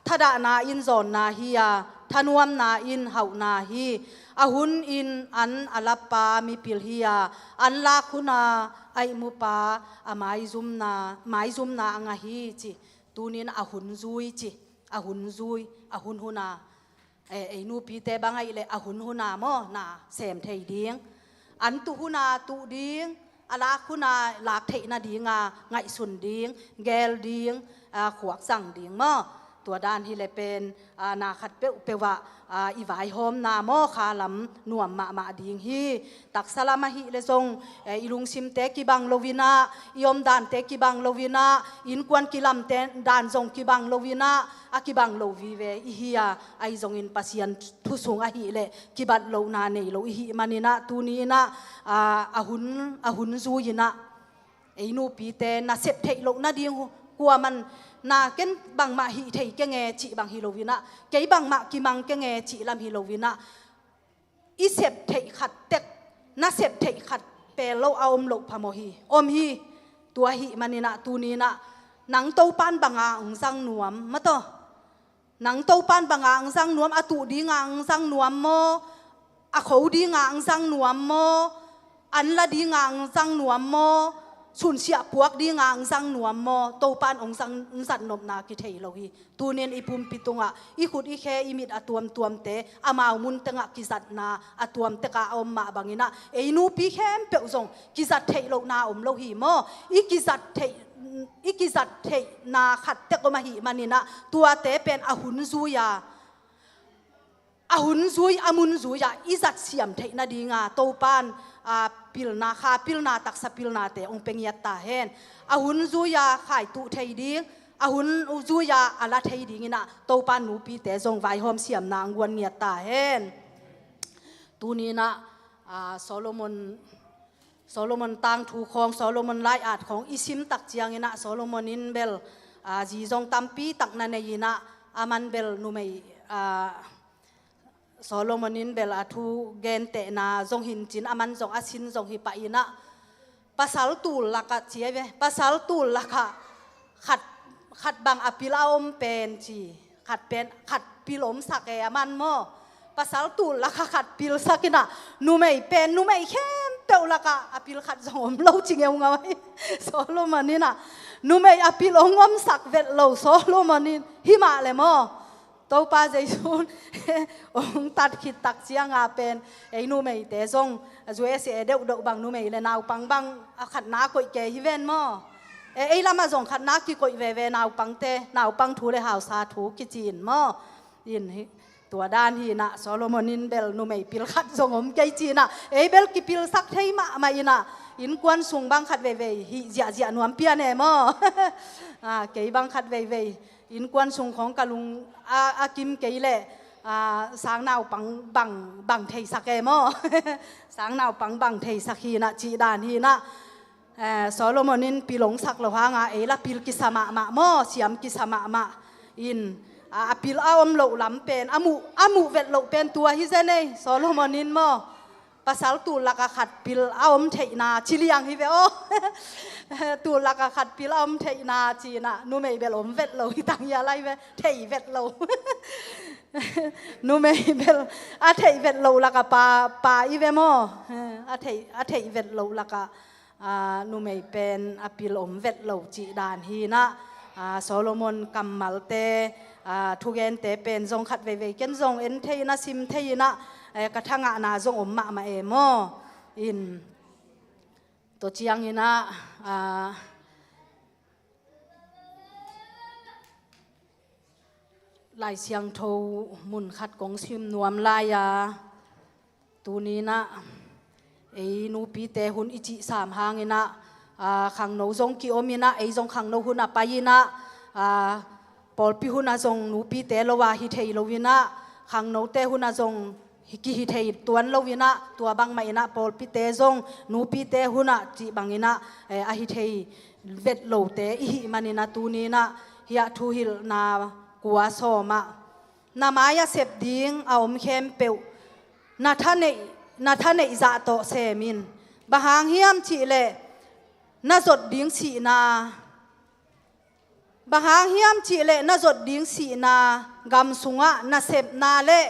thadahna in zawnna hi a, thanuamna in hauhna hi. A hun in an a lappa mipil hi a, an lak huna a ihmupa a maizumna, maizumna a ngah hi ci. Tunin a hun zui ci, a hun zui, a hun huna, e, ei nupite bang ahih leh a hun huna maw na sem thei ding, an tuh huna tuh ding, a lak huna lak theih nadinga ngaihsun ding, gel ding, a, khuak zang ding maw. Tua dan hi le pen, a, na khat peuhpeuh ah, a, i vaihawmna maw khalam nuam mahmah ding hi. Taksa lam ahih le zong, e, i lungsimte kibang loinah, i omdante kibang loinah, innkuan kilamte dan zong kibang loinah, a kibang lo vive i hi a, ahi zongin Pasian thu sung ahih leh kibat lohna nei lo i hih maninah, tuninah, a, a hun, a hun zui inah, Ei nupite na sep theih loh nading hu-, kuaman na ken bangmah hih thei keng e cih bang hi loinah, kei bangmah kimang keng e cih lam hi loinah, i sep theih khat tek, na sep theih khat pel lo a om loh phamawh hi, om hi. Tua ahih maninah tuninah nang Topan banga hong zang nuam maw taw? Nang Topan banga hong zang nuam, a tuh dinga hong zang nuam maw? A kho dinga hong zang nuam maw? An la dinga hong zang nuam maw? Sunsiah puak dinga hong zang nuam maw? Topan hong zang, hong zat nopna kithei lo hi. Tunin i pumpi tungah i khut i khe i mit a tuamtuamte amau mun tengah kizatna a tuamteka a om mah banginah ei nupi khempeuh zong kizat theih lohna om lo hi maw? I kizat theih, i kizat theihna khat tek om ahih maninah tuate pen a hun zui-a, a hun zui, a mun zui-ah i zat siam theih nadinga Topan, a, pilna, kha pilna, taksa pilnate hong pia ngiat ta hen. A hun zui-a khaituh thei ding, a hun zui-a a la thei dinginah Topan nupite zong vaihawm siamna hong guan ngiat ta hen. Tuninah, a, Solomon Solomon tangthu khawng, Solomon lai-at khawng i sim tak cianginah Solomon in bel, a, zi zong tampi tak na nei inah, aman bel numei, a, Solomon in bel a thu gentehna zong hincin, aman zong a sin zong hi pah inah, pasal tul lakah ci ai ve, pasal tul lakah khat, khat bang a pil a om pen ci, khat pen, khat pil omsak e aman maw? Pasal tul lakah khat pilsak inah, numei pen, numei khempeuh lakah a pil khat zong om lo ci ngeungau hi. Solomon inah, numei a pil hong omsak vet lo Solomon in, hi mah le maw? Topa Jesu hong tat khit tak cianga pen, ei numeite zong, a U S A deuhdeuh bang numei le naupang bang a khatna koih kei hi ven maw? E, ei lamah zong khatna kikoih veve naupangte, naupang thu le hausa thu kicin maw? In hi, tua dan hinah Solomon in bel numei pil khat zong om kei cinah, ei bel kipilsak thei mahmah inah, innkuan sung bang khat veivei hih ziahziah nuam pian e maw? A, kei bang khat veivei innkuan sung khawng ka lung a, a kim kei leh, a, sang naupang bang, bang theisak e maw? Sang naupang bang theisak hinah cih dan hinah, eh, Solomon in pil hong sak lo hanga ei la pil kisa mahmah maw, siam kisa mahmah. In, a, a pil a om loh lam pen, a muh, a muh vet loh pen tua hi zen ei, Solomon in maw? Pasal tul lakah khat pil a om theihna ci liang hi ve aw. Tul lakah khat pil a om theihna cinah, numei bel om vet lo hi tang hia lai ve, thei vet lo. Numei bel a theih vet loh lakah pa, pa i ve maw? A theih, a theih vet loh lakah, a, numei pen a pil om vet lo cih dan hinah, a, Solomon kammalte, a, thugente pen zong khat veivei ken zong en thei inah, sim thei inah, e, ka thangahna zong om mahmah e maw? In, tua cianginah, a, Lai Siangtho mun khat kong sim nuam lai-a, tuninah ei nupite hun i cihsam hanginah, a, khangno zong ki-om inah, ei zong khangno hun a pai inah, a, pawlpi hun a zong nupite lo-a hi thei lo inah, khangnote hun a zong hi, kihi thei tuan lo inah, tua bangmah inah pawlpite zong nupite hunah cih banginah, eh, a hi thei vet lote i hih maninah tuninah hiah thuhilhna kua sawmah, na mai-ah sep ding a om khempeuh na thaneih, na thaneih zah tawh sem in. Bang hang hiam cihleh na zot ding sihna, bang hang hiam cihleh na zot ding sihna, gam sungah nasepna le,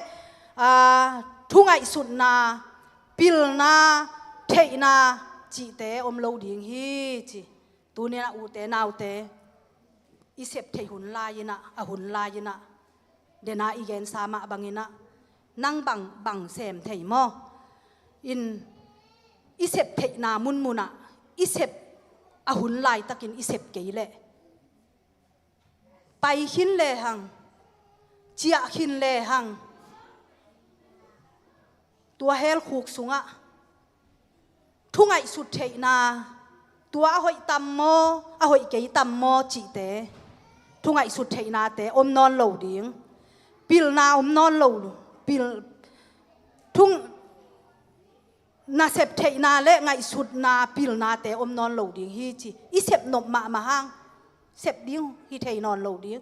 aa, thungaihsutna, pilna, theihna cihte om lo ding hi ci. Tuninah ute naute, i sep theih hun lai-inah, a hun lai-inah, dena i gensa mah banginah, nang bang, bang sem thei maw? In, i sep theihna munmunah i sep, a hun laitakin i sep kei leh, pai khin lehang, ciah khin lehang, tua helkhuk sungah thungaihsut theihna, tua a hoih tam maw, a hoih kei tam maw cihte, thungaihsut theihnate om nawn lo ding, pilna om nawn lo, pil, thung, na sep theihna le ngaihsutna pilnate om nawn lo ding hi ci. I sep nop mahmah hang sep ding hi thei nawn lo ding.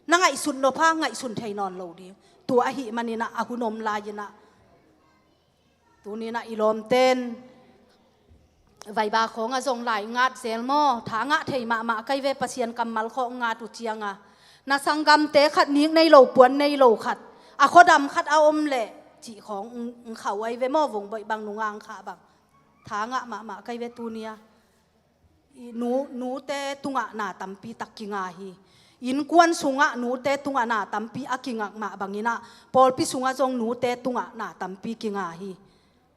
Na ngaihsut nop hang ngaihsun thei nawn lo ding. Tua ahih maninah a hun om lai-inah tuninah i lawmten vaiba khawngah zong lai ngat zel maw? Tha ngah thei mahmah kai ve, Pasian kammal khawng ngat uh cianga na sanggamte khat nik nei lo puan nei lo khat, a khuadam khat a om leh cih khawng ng khau ai ve maw? Vongboih bang nungang khah bang tha ngah mahmah kai ve tunia. I nu, nute tungah na tampi tak kinga hi. Innkuan sungah nute tungah na tampi a kingak mah banginah pawlpi sungah zong nute tungah na tampi kinga hi.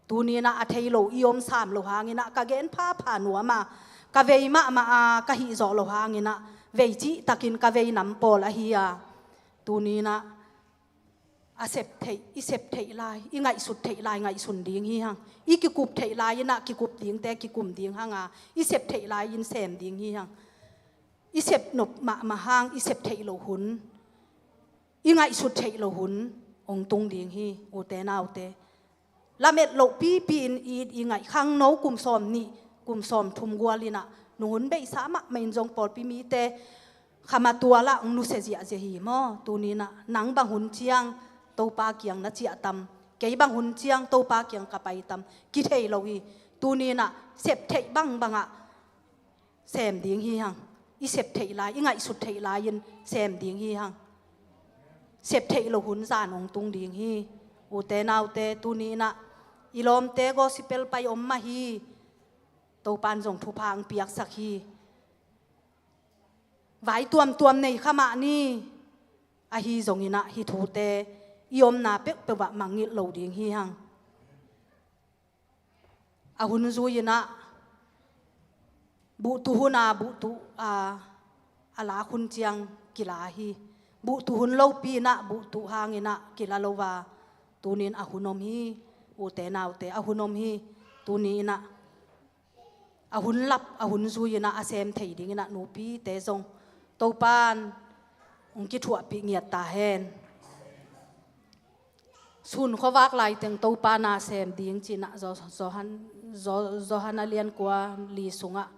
Tuninah a thei lo i om sam lo hanginah ka gen phapha nuam a, ka vei mahmah a ka hih zawh lo hanginah vei cihtakin ka vei nam pawl ahi a. Tuninah a sep theih, i sep theih lai, i ngaihsut theih lai ngaihsun ding hi hang. I kikup theih lai-inah kikup dingte kikum ding hanga, i sep theih lai-in sem ding hi hang. I sep nop mahmah hang i sep theih loh hun, i ngaihsut theih loh hun hong tung ding hi, ute naute. Lamet loh pipi-in i, i ngaih khangno kum sawm nih, kum sawm thum gualinah nunghun beihsa mahmah in zong pawlpi mite khamatualah hong nusia ziahziah hi maw? Tuninah nang bang hun ciang Topa kiang na ciah tam, kei bang hun ciang Topa kiang ka pai tam, kithei lo hi. Tuninah sep theih bangbangah sem ding hi hang. I sep theih lai, i ngaihsut theih lai-in sem ding hi hang. Sep theih loh hun zan hong tung ding hi. Ute naute, tuninah i lawmte gospel pai om mah hi. Topan zong thupha hong piaksak hi. Vai tuamtuam nei kha mah ni. Ahi zonginah hih thute i omna peuhpeuh ah mangngilh lo ding hi hang. A hun zui-inah buhtuh hun a buhtuh a, a lak hun ciang kila hi. Buhtuh hun lopi-inah buhtuh hanginah kila lo a, tunin a hun om hi. Ute naute, a hun om hi. Tuni-inah a hun lap, a hun zui-inah a sem thei dinginah nupite zong Topan hong kithuahpih ngiat ta hen. Sun khuavak laiteng Topa na sem ding cinah Zo-, Zohan, Zo-, Zohan a lian kua li sungah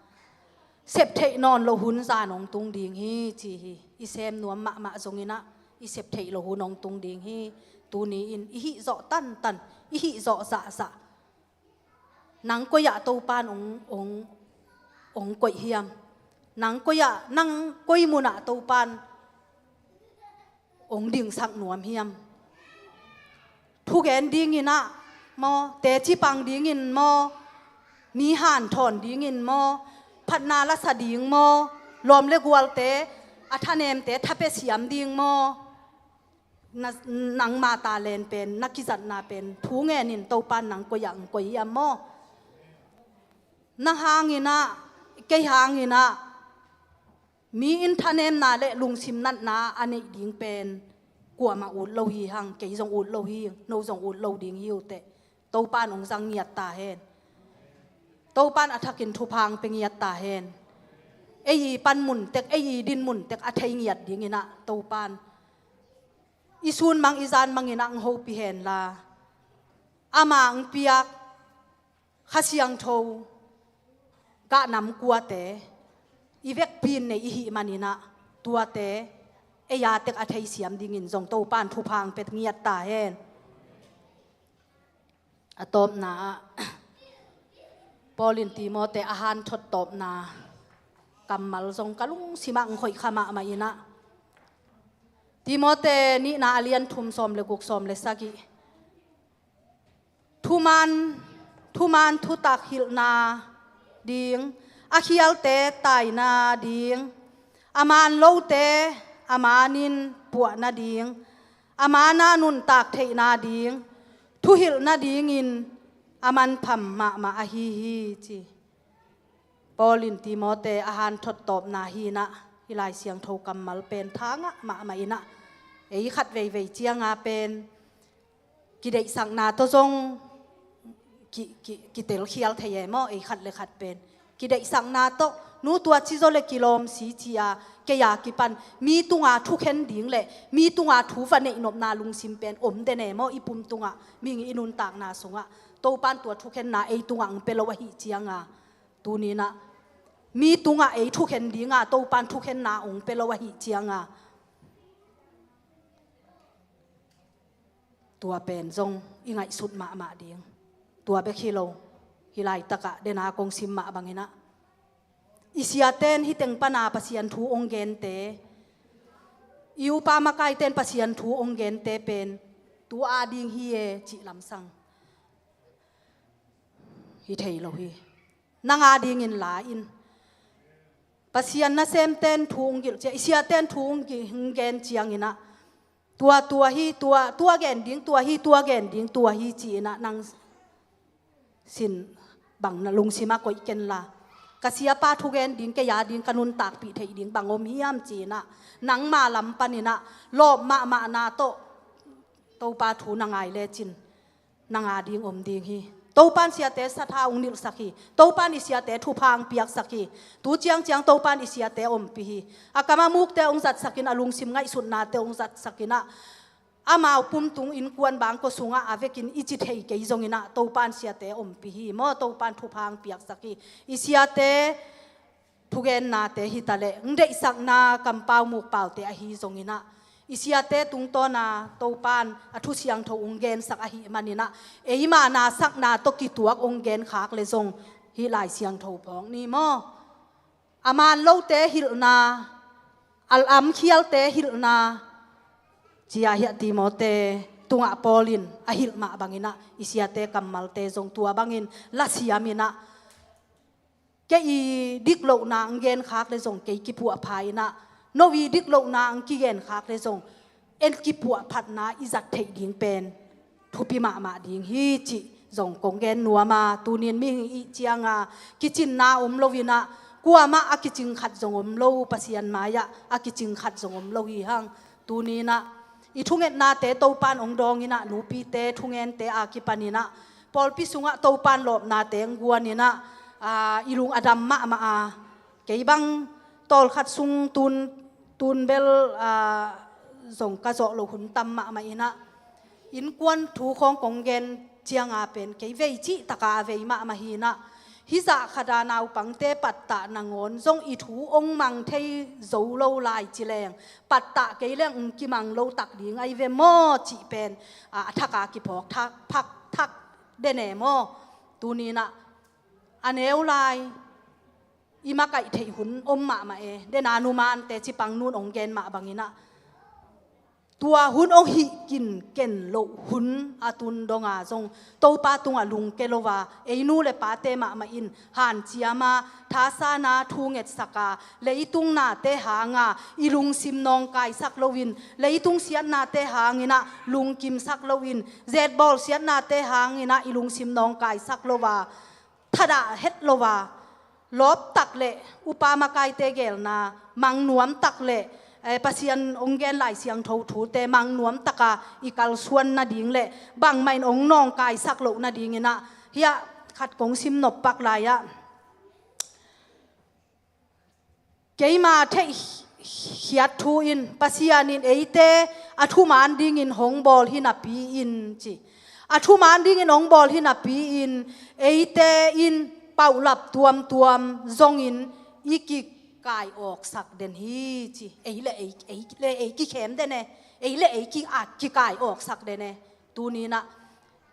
sep theih nawn loh hun zan hong tung ding hi ci hi. I sem nuam mahmah zonginah i sep theih loh hun hong tung ding hi. Tuni-in i hih zawh tantan, i hih zawh zahzah. Nang koi-ah Topan hong, hong, hong koih hiam? Nang koi-ah, nang koi munah Topan hong dingsak nuam hiam? Thugen dinginah maw, teci pang dingin maw, mi hanthawn dingin maw, phatna lasa ding maw, lawm le gualte, a thanemte tha pia siam ding maw? Na, nangma talent pen, na kizatna pen thu ngenin Topan nang koi-ah hong koih hiam maw? Nang hanginah, kei hanginah mi in thanemna le lungsim natna a neih ding pen kuamah ut lo hi hang. Kei zong ut lo hi, no zong ut lo ding hi uh teh. Topan hong zang ngiat ta hen. Topan a thakin thupha hong pia ngiat ta hen. Ei i pan mun tek, ei i din mun tek a thei ngiat dinginah Topan i sun mang i zan manginah hong hopih hen la, ama hong piak Kha Siangtho gah nam kuate i vekpi-in nei i hih maninah tuate ei a tek a thei siam dingin zong Topan thupha hong pia ngiat ta hen. A tawpna ah Paul in Timote a hanthot tawpna kammal zong ka lungsimah hong khoih kha mahmah inah, Timote nihna a lian thum, sawm le guk, sawm le sagih. Thuman, thuman thutak hilhna ding, a khialte taina ding, a man lote a manin puahna ding, a mana nuntak theihna ding, thuhilh nadingin a manpham mahmah ahi hi ci. Paul in Timote a hanthot tawpna hinah hih Lai Siangtho kammal pen tha ngah mahmah inah, ei khat veivei cianga pen kideihsakna tawh zong ki, ki, kitelkhial thei e maw, ei khat le khat pen. Kideihsakna tawh, nu tua ci zaw le kilawm si ci-a, kei a kipan mi tunga thukhen ding le mi tunga thu va neihnopna lungsim pen om den e maw, i pum tungah, mihing i nuntakna sungah. Topan tua thukhenna ei tungah hong pia lo ahih cianga, tuni-in ah mi tungah ei thukhen dinga Topan thukhenna hong pia lo ahih cianga, tua pen zong i ngaihsut mahmah ding. Tua bek hi lo, hih laitakah dena kong sim mah bangin ah, i siaten hih teng pana Pasian thu hong gente, i upa makaiten Pasian thu hong gente pen tua ding hi e cih lamsang hi thei lo hi. Nang a dingin la in, Pasian nasemten thu hong gilh ciang, i siaten thu hong gi-, hong gen ciangin ah, tua, tua hi, tua, tua gen ding, tua hi, tua gen ding, tua hi ci-in ah nang sin bang na lungsim ah koih ken la. Ka siapa thugen ding, kei a ding ka nuntakpih theih ding bang om hiam ci-in ah, nangma lam panin ah lawp mahmahna tawh Topa thu na ngai lecin, nang a ding om ding hi. Topan siate satha hong nilhsak hi. Topan i siate thupha hong piaksak hi. Tu ciangciang Topan i siate ompih hi. A kam a mukte hong zatsakin, a lungsim ngaihsutnate hong zatsakin ah, amau pumtung innkuan bangkua sungah a vekin i ci thei kei zongin ah Topan siate ompih hi maw, Topan thupha hong piaksak hi. I siate thugennate hi taleh, hong deihsakna kampau mukpaute ahi zongin ah, i siate tungtawna Topan a thu siangtho hong gensak ahih manin ah, eima nasakna tawh kituak hong genkhak le zong hih Lai Siangtho phawk ni maw. A man lote hilhna, a lamkhialte hilhna, ci-a hiah Timoti tungah Paul in a hilh mah bangin ah, i siate kammalte zong tua bangin lasiamin ah, kei i diklohna hong genkhak le zong kei kipuahpha in ah, no i diklohna hong kigenkhak le zong en kipuahphatna i zat theih ding pen thupi mahmah ding hi cih zong kong gen nuam a, tuni-in mihing i hih cianga kicinna om loin ah, kuamah a kicing khat zong om lo, Pasian mai-ah a kicing khat zong om lo hi hang. Tuni-in ah i thungetnate Topan hong dawngin ah, nupite thungente a kipanin ah, pawlpi sungah Topan lawpnate hong guanin ah, aa, i lung a dam mahmah a, kei bang tawlkhat sung tun, tun bel, aa, zong ka zawh loh hun tam mahmah in ah, innkuan thu khawng kong gen cianga pen kei vei cihtaka a vei mahmah hi in ah, hih zah khat a naupangte pattah nangawn zong i thu hong mang thei zo lo lai ci leng, pattah kei leng hong kimang lo tak ding ahi ve maw cih pen, a, a thak a kiphawk thak, phak thak den e maw. Tuni-in ah a neu lai i makaih theih hun om mahmah e. Dena numante cipang nun hong gen mah bangin ah, tua hun hong hih kinken loh hun a tun donga zong Topa tungah lungke lo a, ei nu le pate mahmah in hanciam a, thasan a, thu ngetsak a, leitung nate hanga i lungsim nawngkaisak loin, leitung siatnate hangin ah lungkimsak loin, zetbawl siatnate hangin ah i lungsim nawngkaisak lo a, thadah het lo a, lawptak le upa makaite geelna mang nuamtak le, eh, Pasian hong gen Lai Siangtho thute mang nuamtaka i kalsuan nading le bangmah in hong nawngkaisak loh nadingin ah, hiah khat kong sim nop pak lai-ah, keima theihkhiat thu in, Pasian in eite a thuman dingin hong bawl hi napi-in ci. A thuman dingin hong bawl hi napi-in, eite in paulap tuamtuam zongin i kikai awksak den hi ci. Ei le ei, ei le ei kikhem den e. Ei le ei ki, a, kikai awksak den e. Tuni-in ah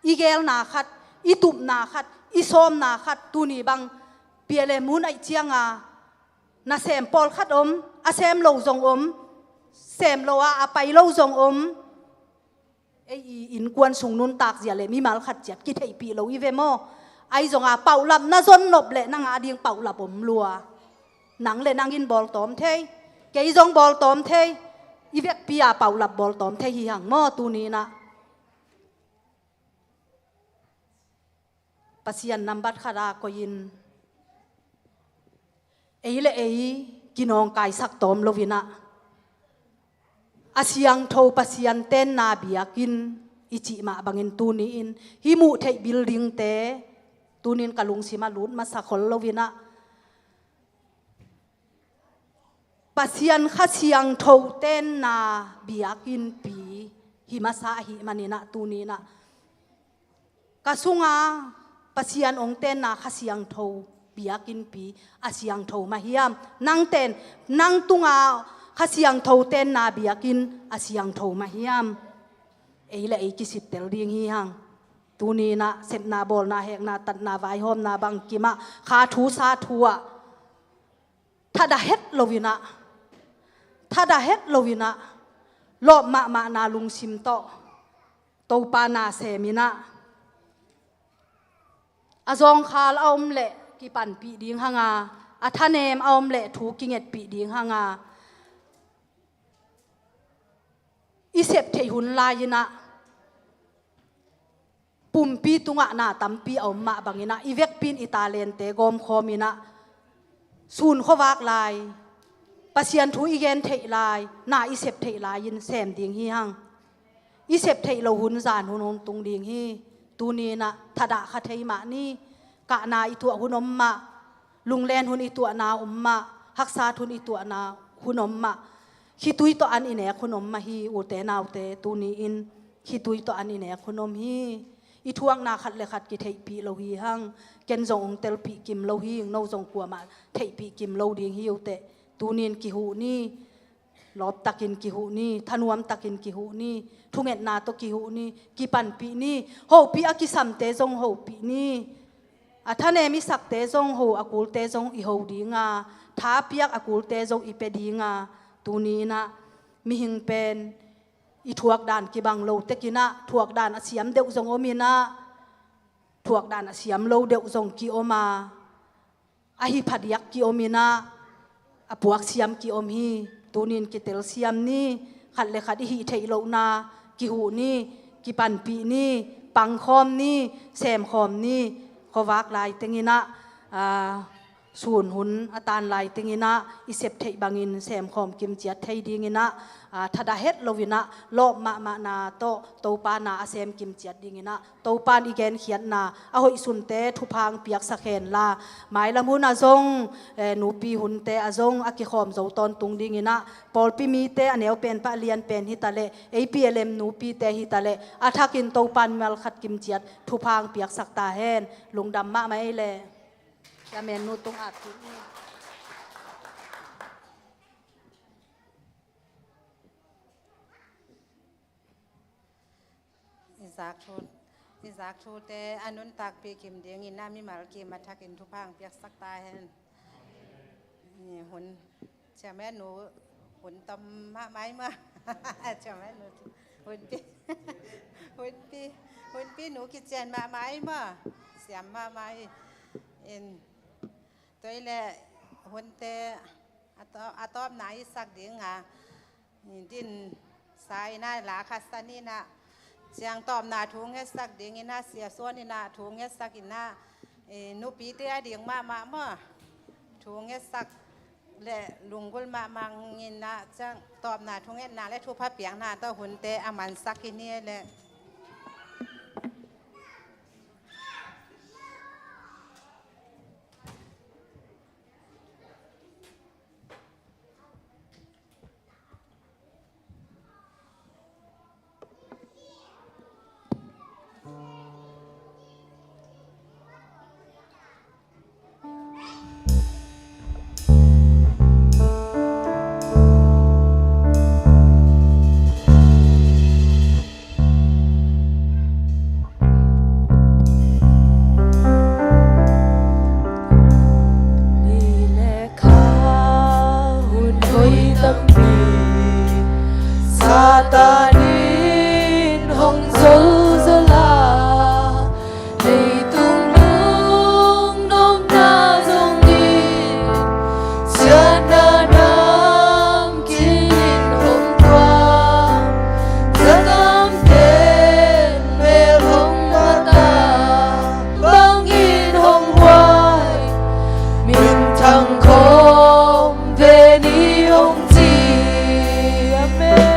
i geelna khat, i tupna khat, i sawmna khat, tuni bang P L M hun ahih cianga nasem pawlkhat om, a sem lo zong om, sem lo a, a pai lo zong om. Ei i innkuan sung nuntak zia le mimal khat ciat kitheihpih lo i ve maw. Ahi zonga paulap na zon nop le nang a ding paulap om lua. Nang le nang in bawltawm thei, kei zong bawltawm thei, i vekpi a paulap bawltawm thei hi hang maw tuni-in ah. Pasian nambat khat a koihin ei le ei kinawngkaisak tawm loin ah, a siangtho Pasian tenna biakinn i cih mah bangin tuni-in hih muh theih buildingte tuni-in ka lungsim ah lut masa khol loin ah, Pasian Kha Siangtho tenna biakinnpi hi masa ahih manin ah tuni-in ah Ka sunga Pasian hong tenna Kha Siangtho biakinnpi a siangtho mah hiam? Nang ten, nang tunga Kha Siangtho tenna biakinn a siangtho mah hiam? Ei le ei kisittel ding hi hang. Tuni in ah sepna, bawlna, hekna, tatna, vaihawmna bangkim ah, kha thu sa thu ah thadah het lo in ah, thadah het lo in ah, lawp mahmahna lungsim tawh Topa na sem in ah, a zawngkhal a om leh kipanpih ding hang a, a thanem a om leh thu kingetpih ding hang a, i sep theih hun lai in ah, pumpi tungah na tampi a om mah bangin ah, i vekpi in i talente gawmkhawm in ah, sun khuavak lai, Pasian thu i gen theih lai, na i sep theih lai-in sem ding hi hang. I sep theih loh hun, zan hun hong tung ding hi. Tuni in ah thadah kha thei mah ni. Kahna i tuah hun om mah, lunglen hun i tuahna om mah, haksat hun i tuahna hun om mah, khitui tawh an i nek hun om mah hi, ute naute. Tuni in khitui tawh an i nek hun om hi. I thuakna khat le khat kitheihpih lo hi hang. Ken zong hong telpih kim lo hi, no zong kuamah theihpih kim lo ding hi uh teh. Tuni in kihuh ni. Lawptakin kihuh ni, thanuamtakin kihuh ni, thungetna tawh kihuh ni, kipanpih ni. Hopih a kisamte zong hopih ni. A thanem i sakte zong ho, a kulte zong i ho ding a, thapiak a kulte zong i pia ding a. Tuni in ah mihing pen i thuakdan kibang lo tek in ah, thuakdan a siam deuh zong om in ah, thuakdan a siam lo deuh zong kiom a, a hi phadiak kiom in ah, a puak siam kiom hi. Tuni in kitel siam ni. Khat le khat i hih theih lohna kihuh ni, kipanpih ni, pangkhawm ni, semkhawm ni. Khuavak lai teng in ah, aa, sun hun a tan lai teng in ah, i sep theih bangin semkhawm kimciat thei ding in ah, aa, thadah het lo in ah, lawp mahmahna tawh Topa na a sem kimciat ding in ah, Topa in i genkhiatna a hoih sunte thupha hong piaksak hen la. Mailam hun ah zong, eh, nupi hunte ah zong a kikhawm zo tawntung ding in ah, pawlpi mite a neu pen pan a lian pen hi ta leh, A P L M nupite hi ta leh, a thakin Topa in mimal khat kimciat thupha hong piaksak ta hen. Lungdam mahmah ei leh. Chairman nu tung at hi. I zak thu, i zak thute a nuntakpih kim ding in ah, mimal kim a thakin thupha hong piaksak ta hen. Ni hun, Chairman nu hun tom mahmah ei maw. Chairman nu hunpi, hunpi, hunpi nu kician mahmah ei maw. Siam mahmah ei. In, tua leh hunte a tawp, a tawpna i sak ding a, din sa in ah, la khat san in ah, ciang tawpna thu ngetsak ding in ah, Sia Suan in ah thu ngetsak in ah, eh, nupite a ding mahmah maw, thu ngetsak leh lunggulh mahmah in ah, ciang tawpna thungetna leh thupha piakna tawh hunte a mansak hi ni leh. Ni le kha hun hoih tampi Satan in hong zolzol a, leitung nungnopna zongin siatna nam kinin hong tuang, Satan pen mel hong mata, bangin hong huai, minthang khawm ve ni hong ci. Amen.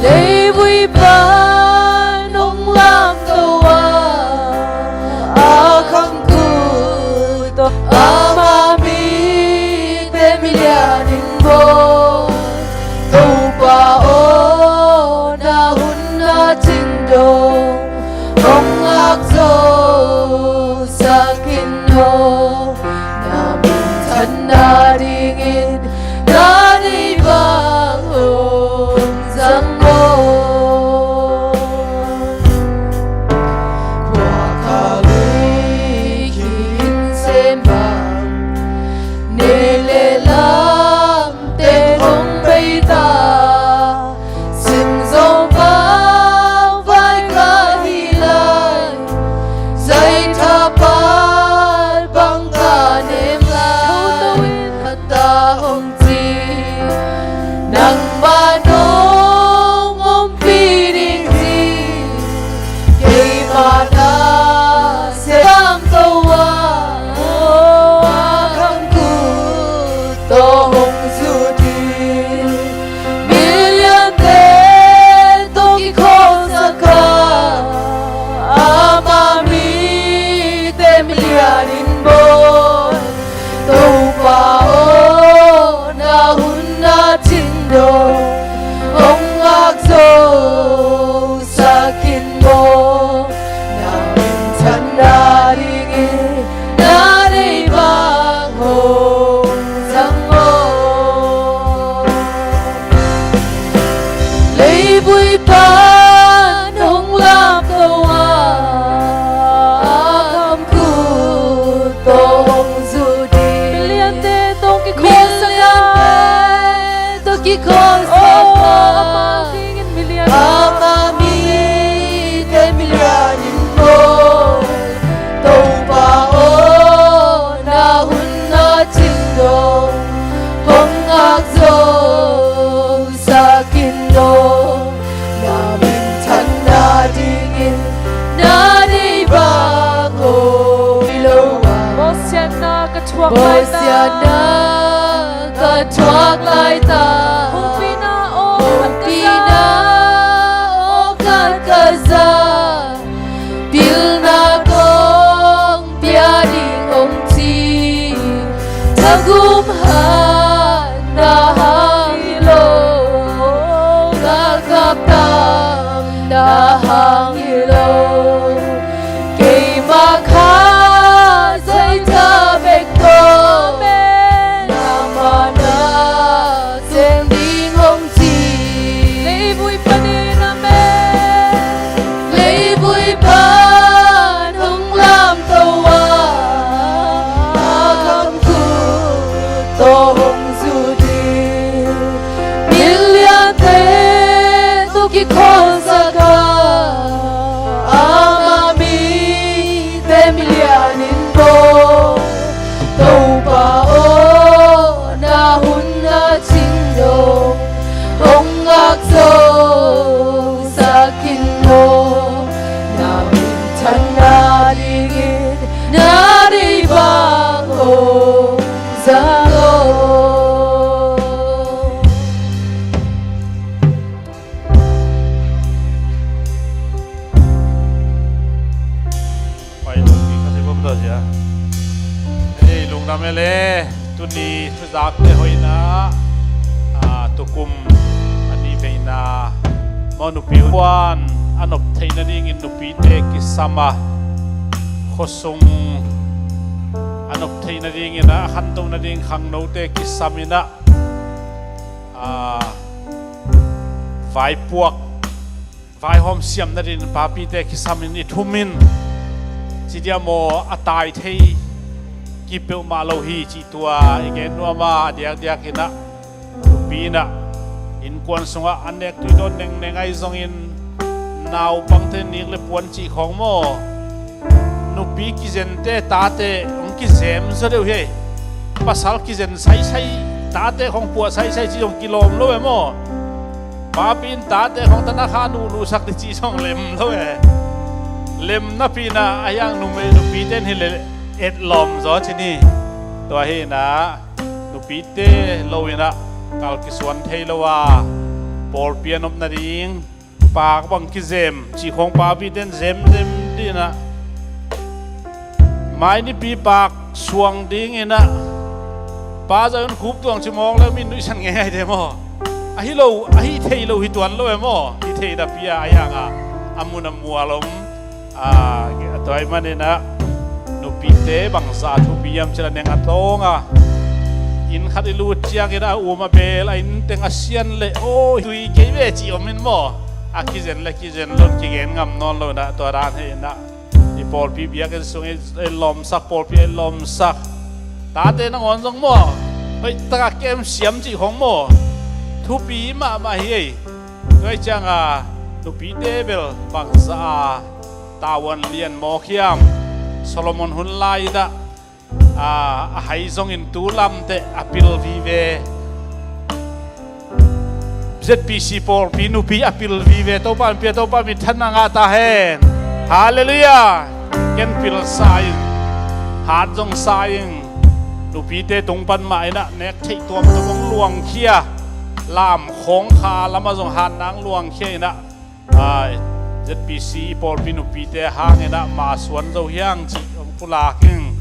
Leivui pan hong lamto a, a khangthu tawh ama mite milian in bawl. Topa aw, na hun na cin dong Leivui pan hong lamto a, a kam khut tawh hong zu ding. Miliante tawh kikhawlsak a, miliante tawh kikhawlsak a, oh, ama dingin milian, ama mite milian in bawl. Topa aw, na hun a cin dong hong ngak zo sak in aw, na minthanna dingin na deih bang aw. Lo a, bawlsiatna ka thuak lai ta, bawlsiatna ka thuak lai ta. Hong pina aw khat ka za, hong pina aw khat ka za. Pilna kong pia ding hong ci, thagum hatna hang hi lo, galkap tamna hang hi lo. Keimah kha zaita bek tawh, amen, na mana sem ding hong ci. Leivui panin, amen. Leivui pan hong lamto a, a kam khut tawh hong zu ding. Miliante tawh kikhawlsak a, ama mite milian in bawl. Topa aw, na hun a cin dong hong ngak zo sak in aw, na minthanna dingin na deih bang hong za aw. Pai lungpi kha thei bawm tawh sia. Hei, lungdam e le. Tuni thuzakte hoihna, a, tukum a nih veina maw, nupi huan a nop theih nadingin nupite kisam a, khuasung a nop theih nadingin a, a khantoh nading khangnote kisam in a, a, vaipuak vaihawm siam nadin papite kisam in i thum in, ci dia maw, a tai thei kipeuhmah lo hi cih tua i gen nuam a, a diakdiak in a, nupi in a, innkuan sungah an nek tui dawn nengneng ahi zongin, naupangte nik le puan cih khawng maw, nupi kizente tate hong kizem zaw deuh hi. Pasal kizen saisai, tate khawng puah saisai cih zong kilawm lo e maw. Papi in tate khawng tana kha nuhnuhsak ding cih zong lem lo e. Lem napi in a, a hiang numei nupite in hi le etlawm zaw ci ni. Tua hi in a, nupite lo in a, kal kisuan thei lo a, pawlpi a nop nading pak bang kizem cih khawng papite in zemzem dih in a, mai nipi pak suang ding in a, pa zah un khup tuang ci mawk le min nuihsan ngeingai de maw. Ahi lo, ahi thei lo hi tuan lo e maw. Hi thei napi a, a hiang a, a mun a mual om. A, tua ahih manin a, nupite bangzah thupi hiam cih leh neng a tawng a, inn khat i lut ciangin a um a bel, a inn teng a sian leh, aw, tui kei ve cih om in maw. A kizen le kizen lo in kigen ngam nawn lo in a, tua dan hi in a, i pawlpi biakinn sung i, i lawmsak, pawlpi i lawmsak. Tate nangawn zong maw, hoih tak a kem siam cih khawng maw, thupi mahmah hi ei. Tua ahih ciang a, nupite bel bangzah a tavuan lian mawk hiam. Solomon hun lai in a, a, a hai zongin tu lamteh a pil vive. Z P C pawlpi nupi a pil vive. Topa in pia, Topa minthanna ngah ta hen. Halleluiah. Ken pil sa ing, hat zong sa ing. Nupite tung pan mah in a, nek theih tuamtuam hong luangkhia, lam khawng kha lamah zong hatna hong luangkhia in a, a, Z P C pawlpi nupite hang in a, masuan zo hiang cih hong pulak ing.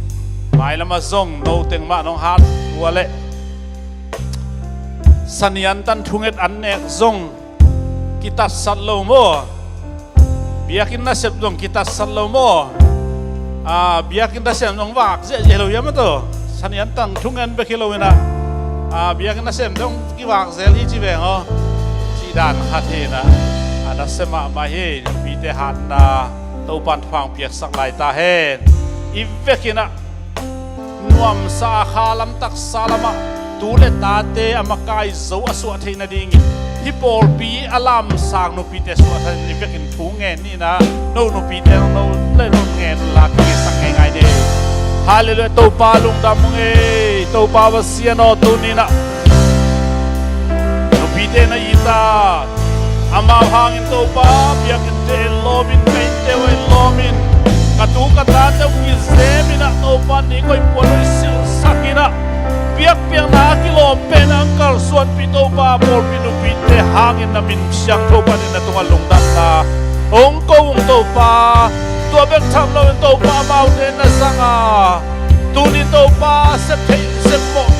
Mailamah zong noteng mah nong hat uh a leh, saniantan thunget an nek zong kitatsat lo maw. Biakinn nasep zong kitatsat lo maw. A, biakinn nasem zong vak ziahziah lo hiam a tawh. Saniantan thungen bek hi lo in a, a, biakinn nasem zong kivak zel hi ci veng aw. Cih Dan khat hi inah, a nasia mahmah hi. Nupite hatna Topan thupha piaksak lai ta hen. I vekin ah nuamsa a kha lam taksa lamah tu le tate a makai zo a suah theih nadingin hih pawlpi a lamsang nupite suah theih nading i vekin thu ngen ni inah, no nupite no le no ngen la kisa ngeingai ding. Halleluiah. Topa lungdam ung ei. Topa va sian aw, tuni inah nupite na it a, amau hangin Topa biakinnte en lawmin, ka innte uh en lawmin, ka tu ka tate uh kizem inah Topa ni koih puan uh i silhsak inah biakpiakna a kilawm pen a hong kalsuanpih Topa, pawlpi nupite hangin na min siangtho panin na tungah lungdamna hong ko ung Topa. Tua bek tham loin Topa amaute na zang a, tunin Topa sep theih sep mawh,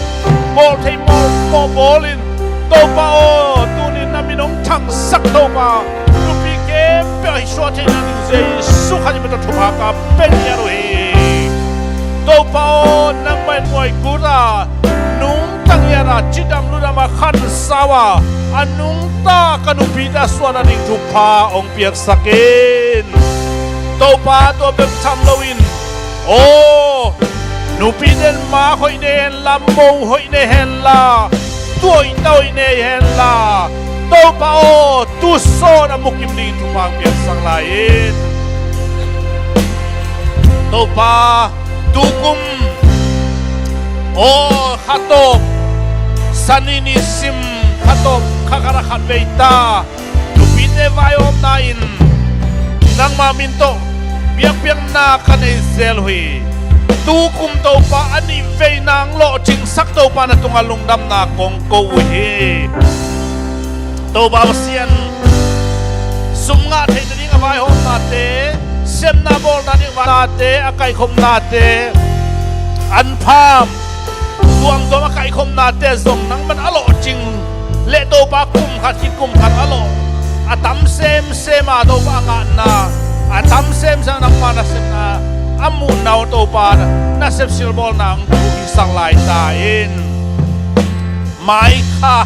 bawl theih mawh, mawh bawlin Topa aw, tunin na min hong thangsak Topa, nupi khempeuh a hi suah theih nading Jesu khat in min tawh thupha ka pia uh hi. Topa aw, nangmah in muai kul a, nungta ngiat a, cidam ludam a, khansau a, a nungta ka nupite a suah nading thupha hong piaksak in. Topa tua bek tham loin, aw, nupite in mak hoih nei henla, mo hoih nei henla, tuaita hoih nei henla, Topa aw, tusawn a mukim dingin thupha hong piaksak lai in. Topa, tukum, aw, khatawp, Sani ni sim, khatawp, kha khat a khat vei ta nupite vaihawmna in nangma min tawh biakpiakna ka nei zel uh hi. Tukum Topa a nih vei nang lawhcingsak Topa na tungah lungdamna kong ko uh hi. Topa Pasian, sum ngah theih nading a vaihawmnate, siamna bawlna ding a vaihawmnate, a kaikhopnate, anpham, tuamtuam a kaikhopnate zong nangman a lawhcing leh Topa kum khat khit kum khat a lawh a tam semsem a Topa a ngahna a tam semsem a nangma nasepna a muhna uh Topa nasep silbawlna hong thu hong sak lai ta in. Mai kha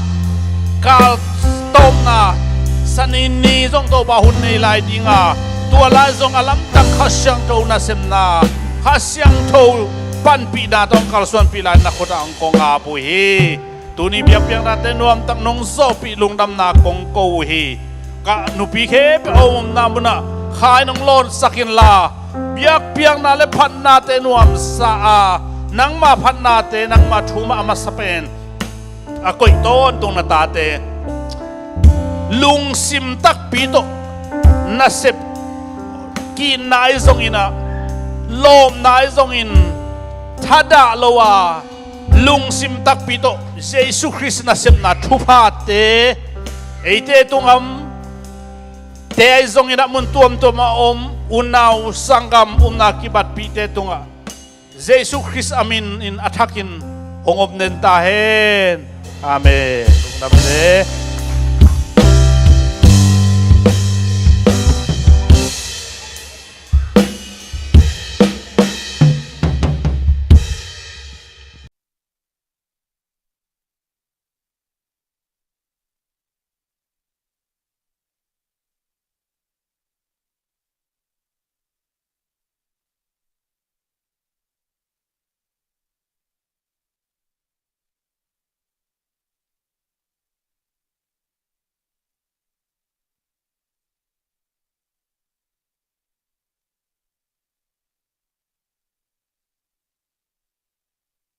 kal tawpna Sani ni zong Topa hun nei lai ding a, tua lai zong a lamdang Kha Siangtho nasepna, Kha Siangtho panpihna tawh kalsuanpih lai na khut ah hong kong ap uh hi. Tuni biakpiaknate nuamtak nong zawhpih lungdamna kong ko uh hi. Ka nupi khempeuh a omna munah kha in hong lawnsak inla, biakpiakna le phatnate nuamsa a, nangma phatnate, nangma thu mah a masa pen a koih tawntung na tate lungsim takpi tawh nasep, kiitna ahi zongin ah, lawpna ahi zongin thadah lo a, lungsim takpi tawh Jesu Khrist nasepna thuphate eite tungah om, te ahi zongin ah mun tuamtuam a om unau sanggam upna kibatpihte tungah Jesu Khrist a min in a thakin hong om den ta hen. Amen. Lungdam le.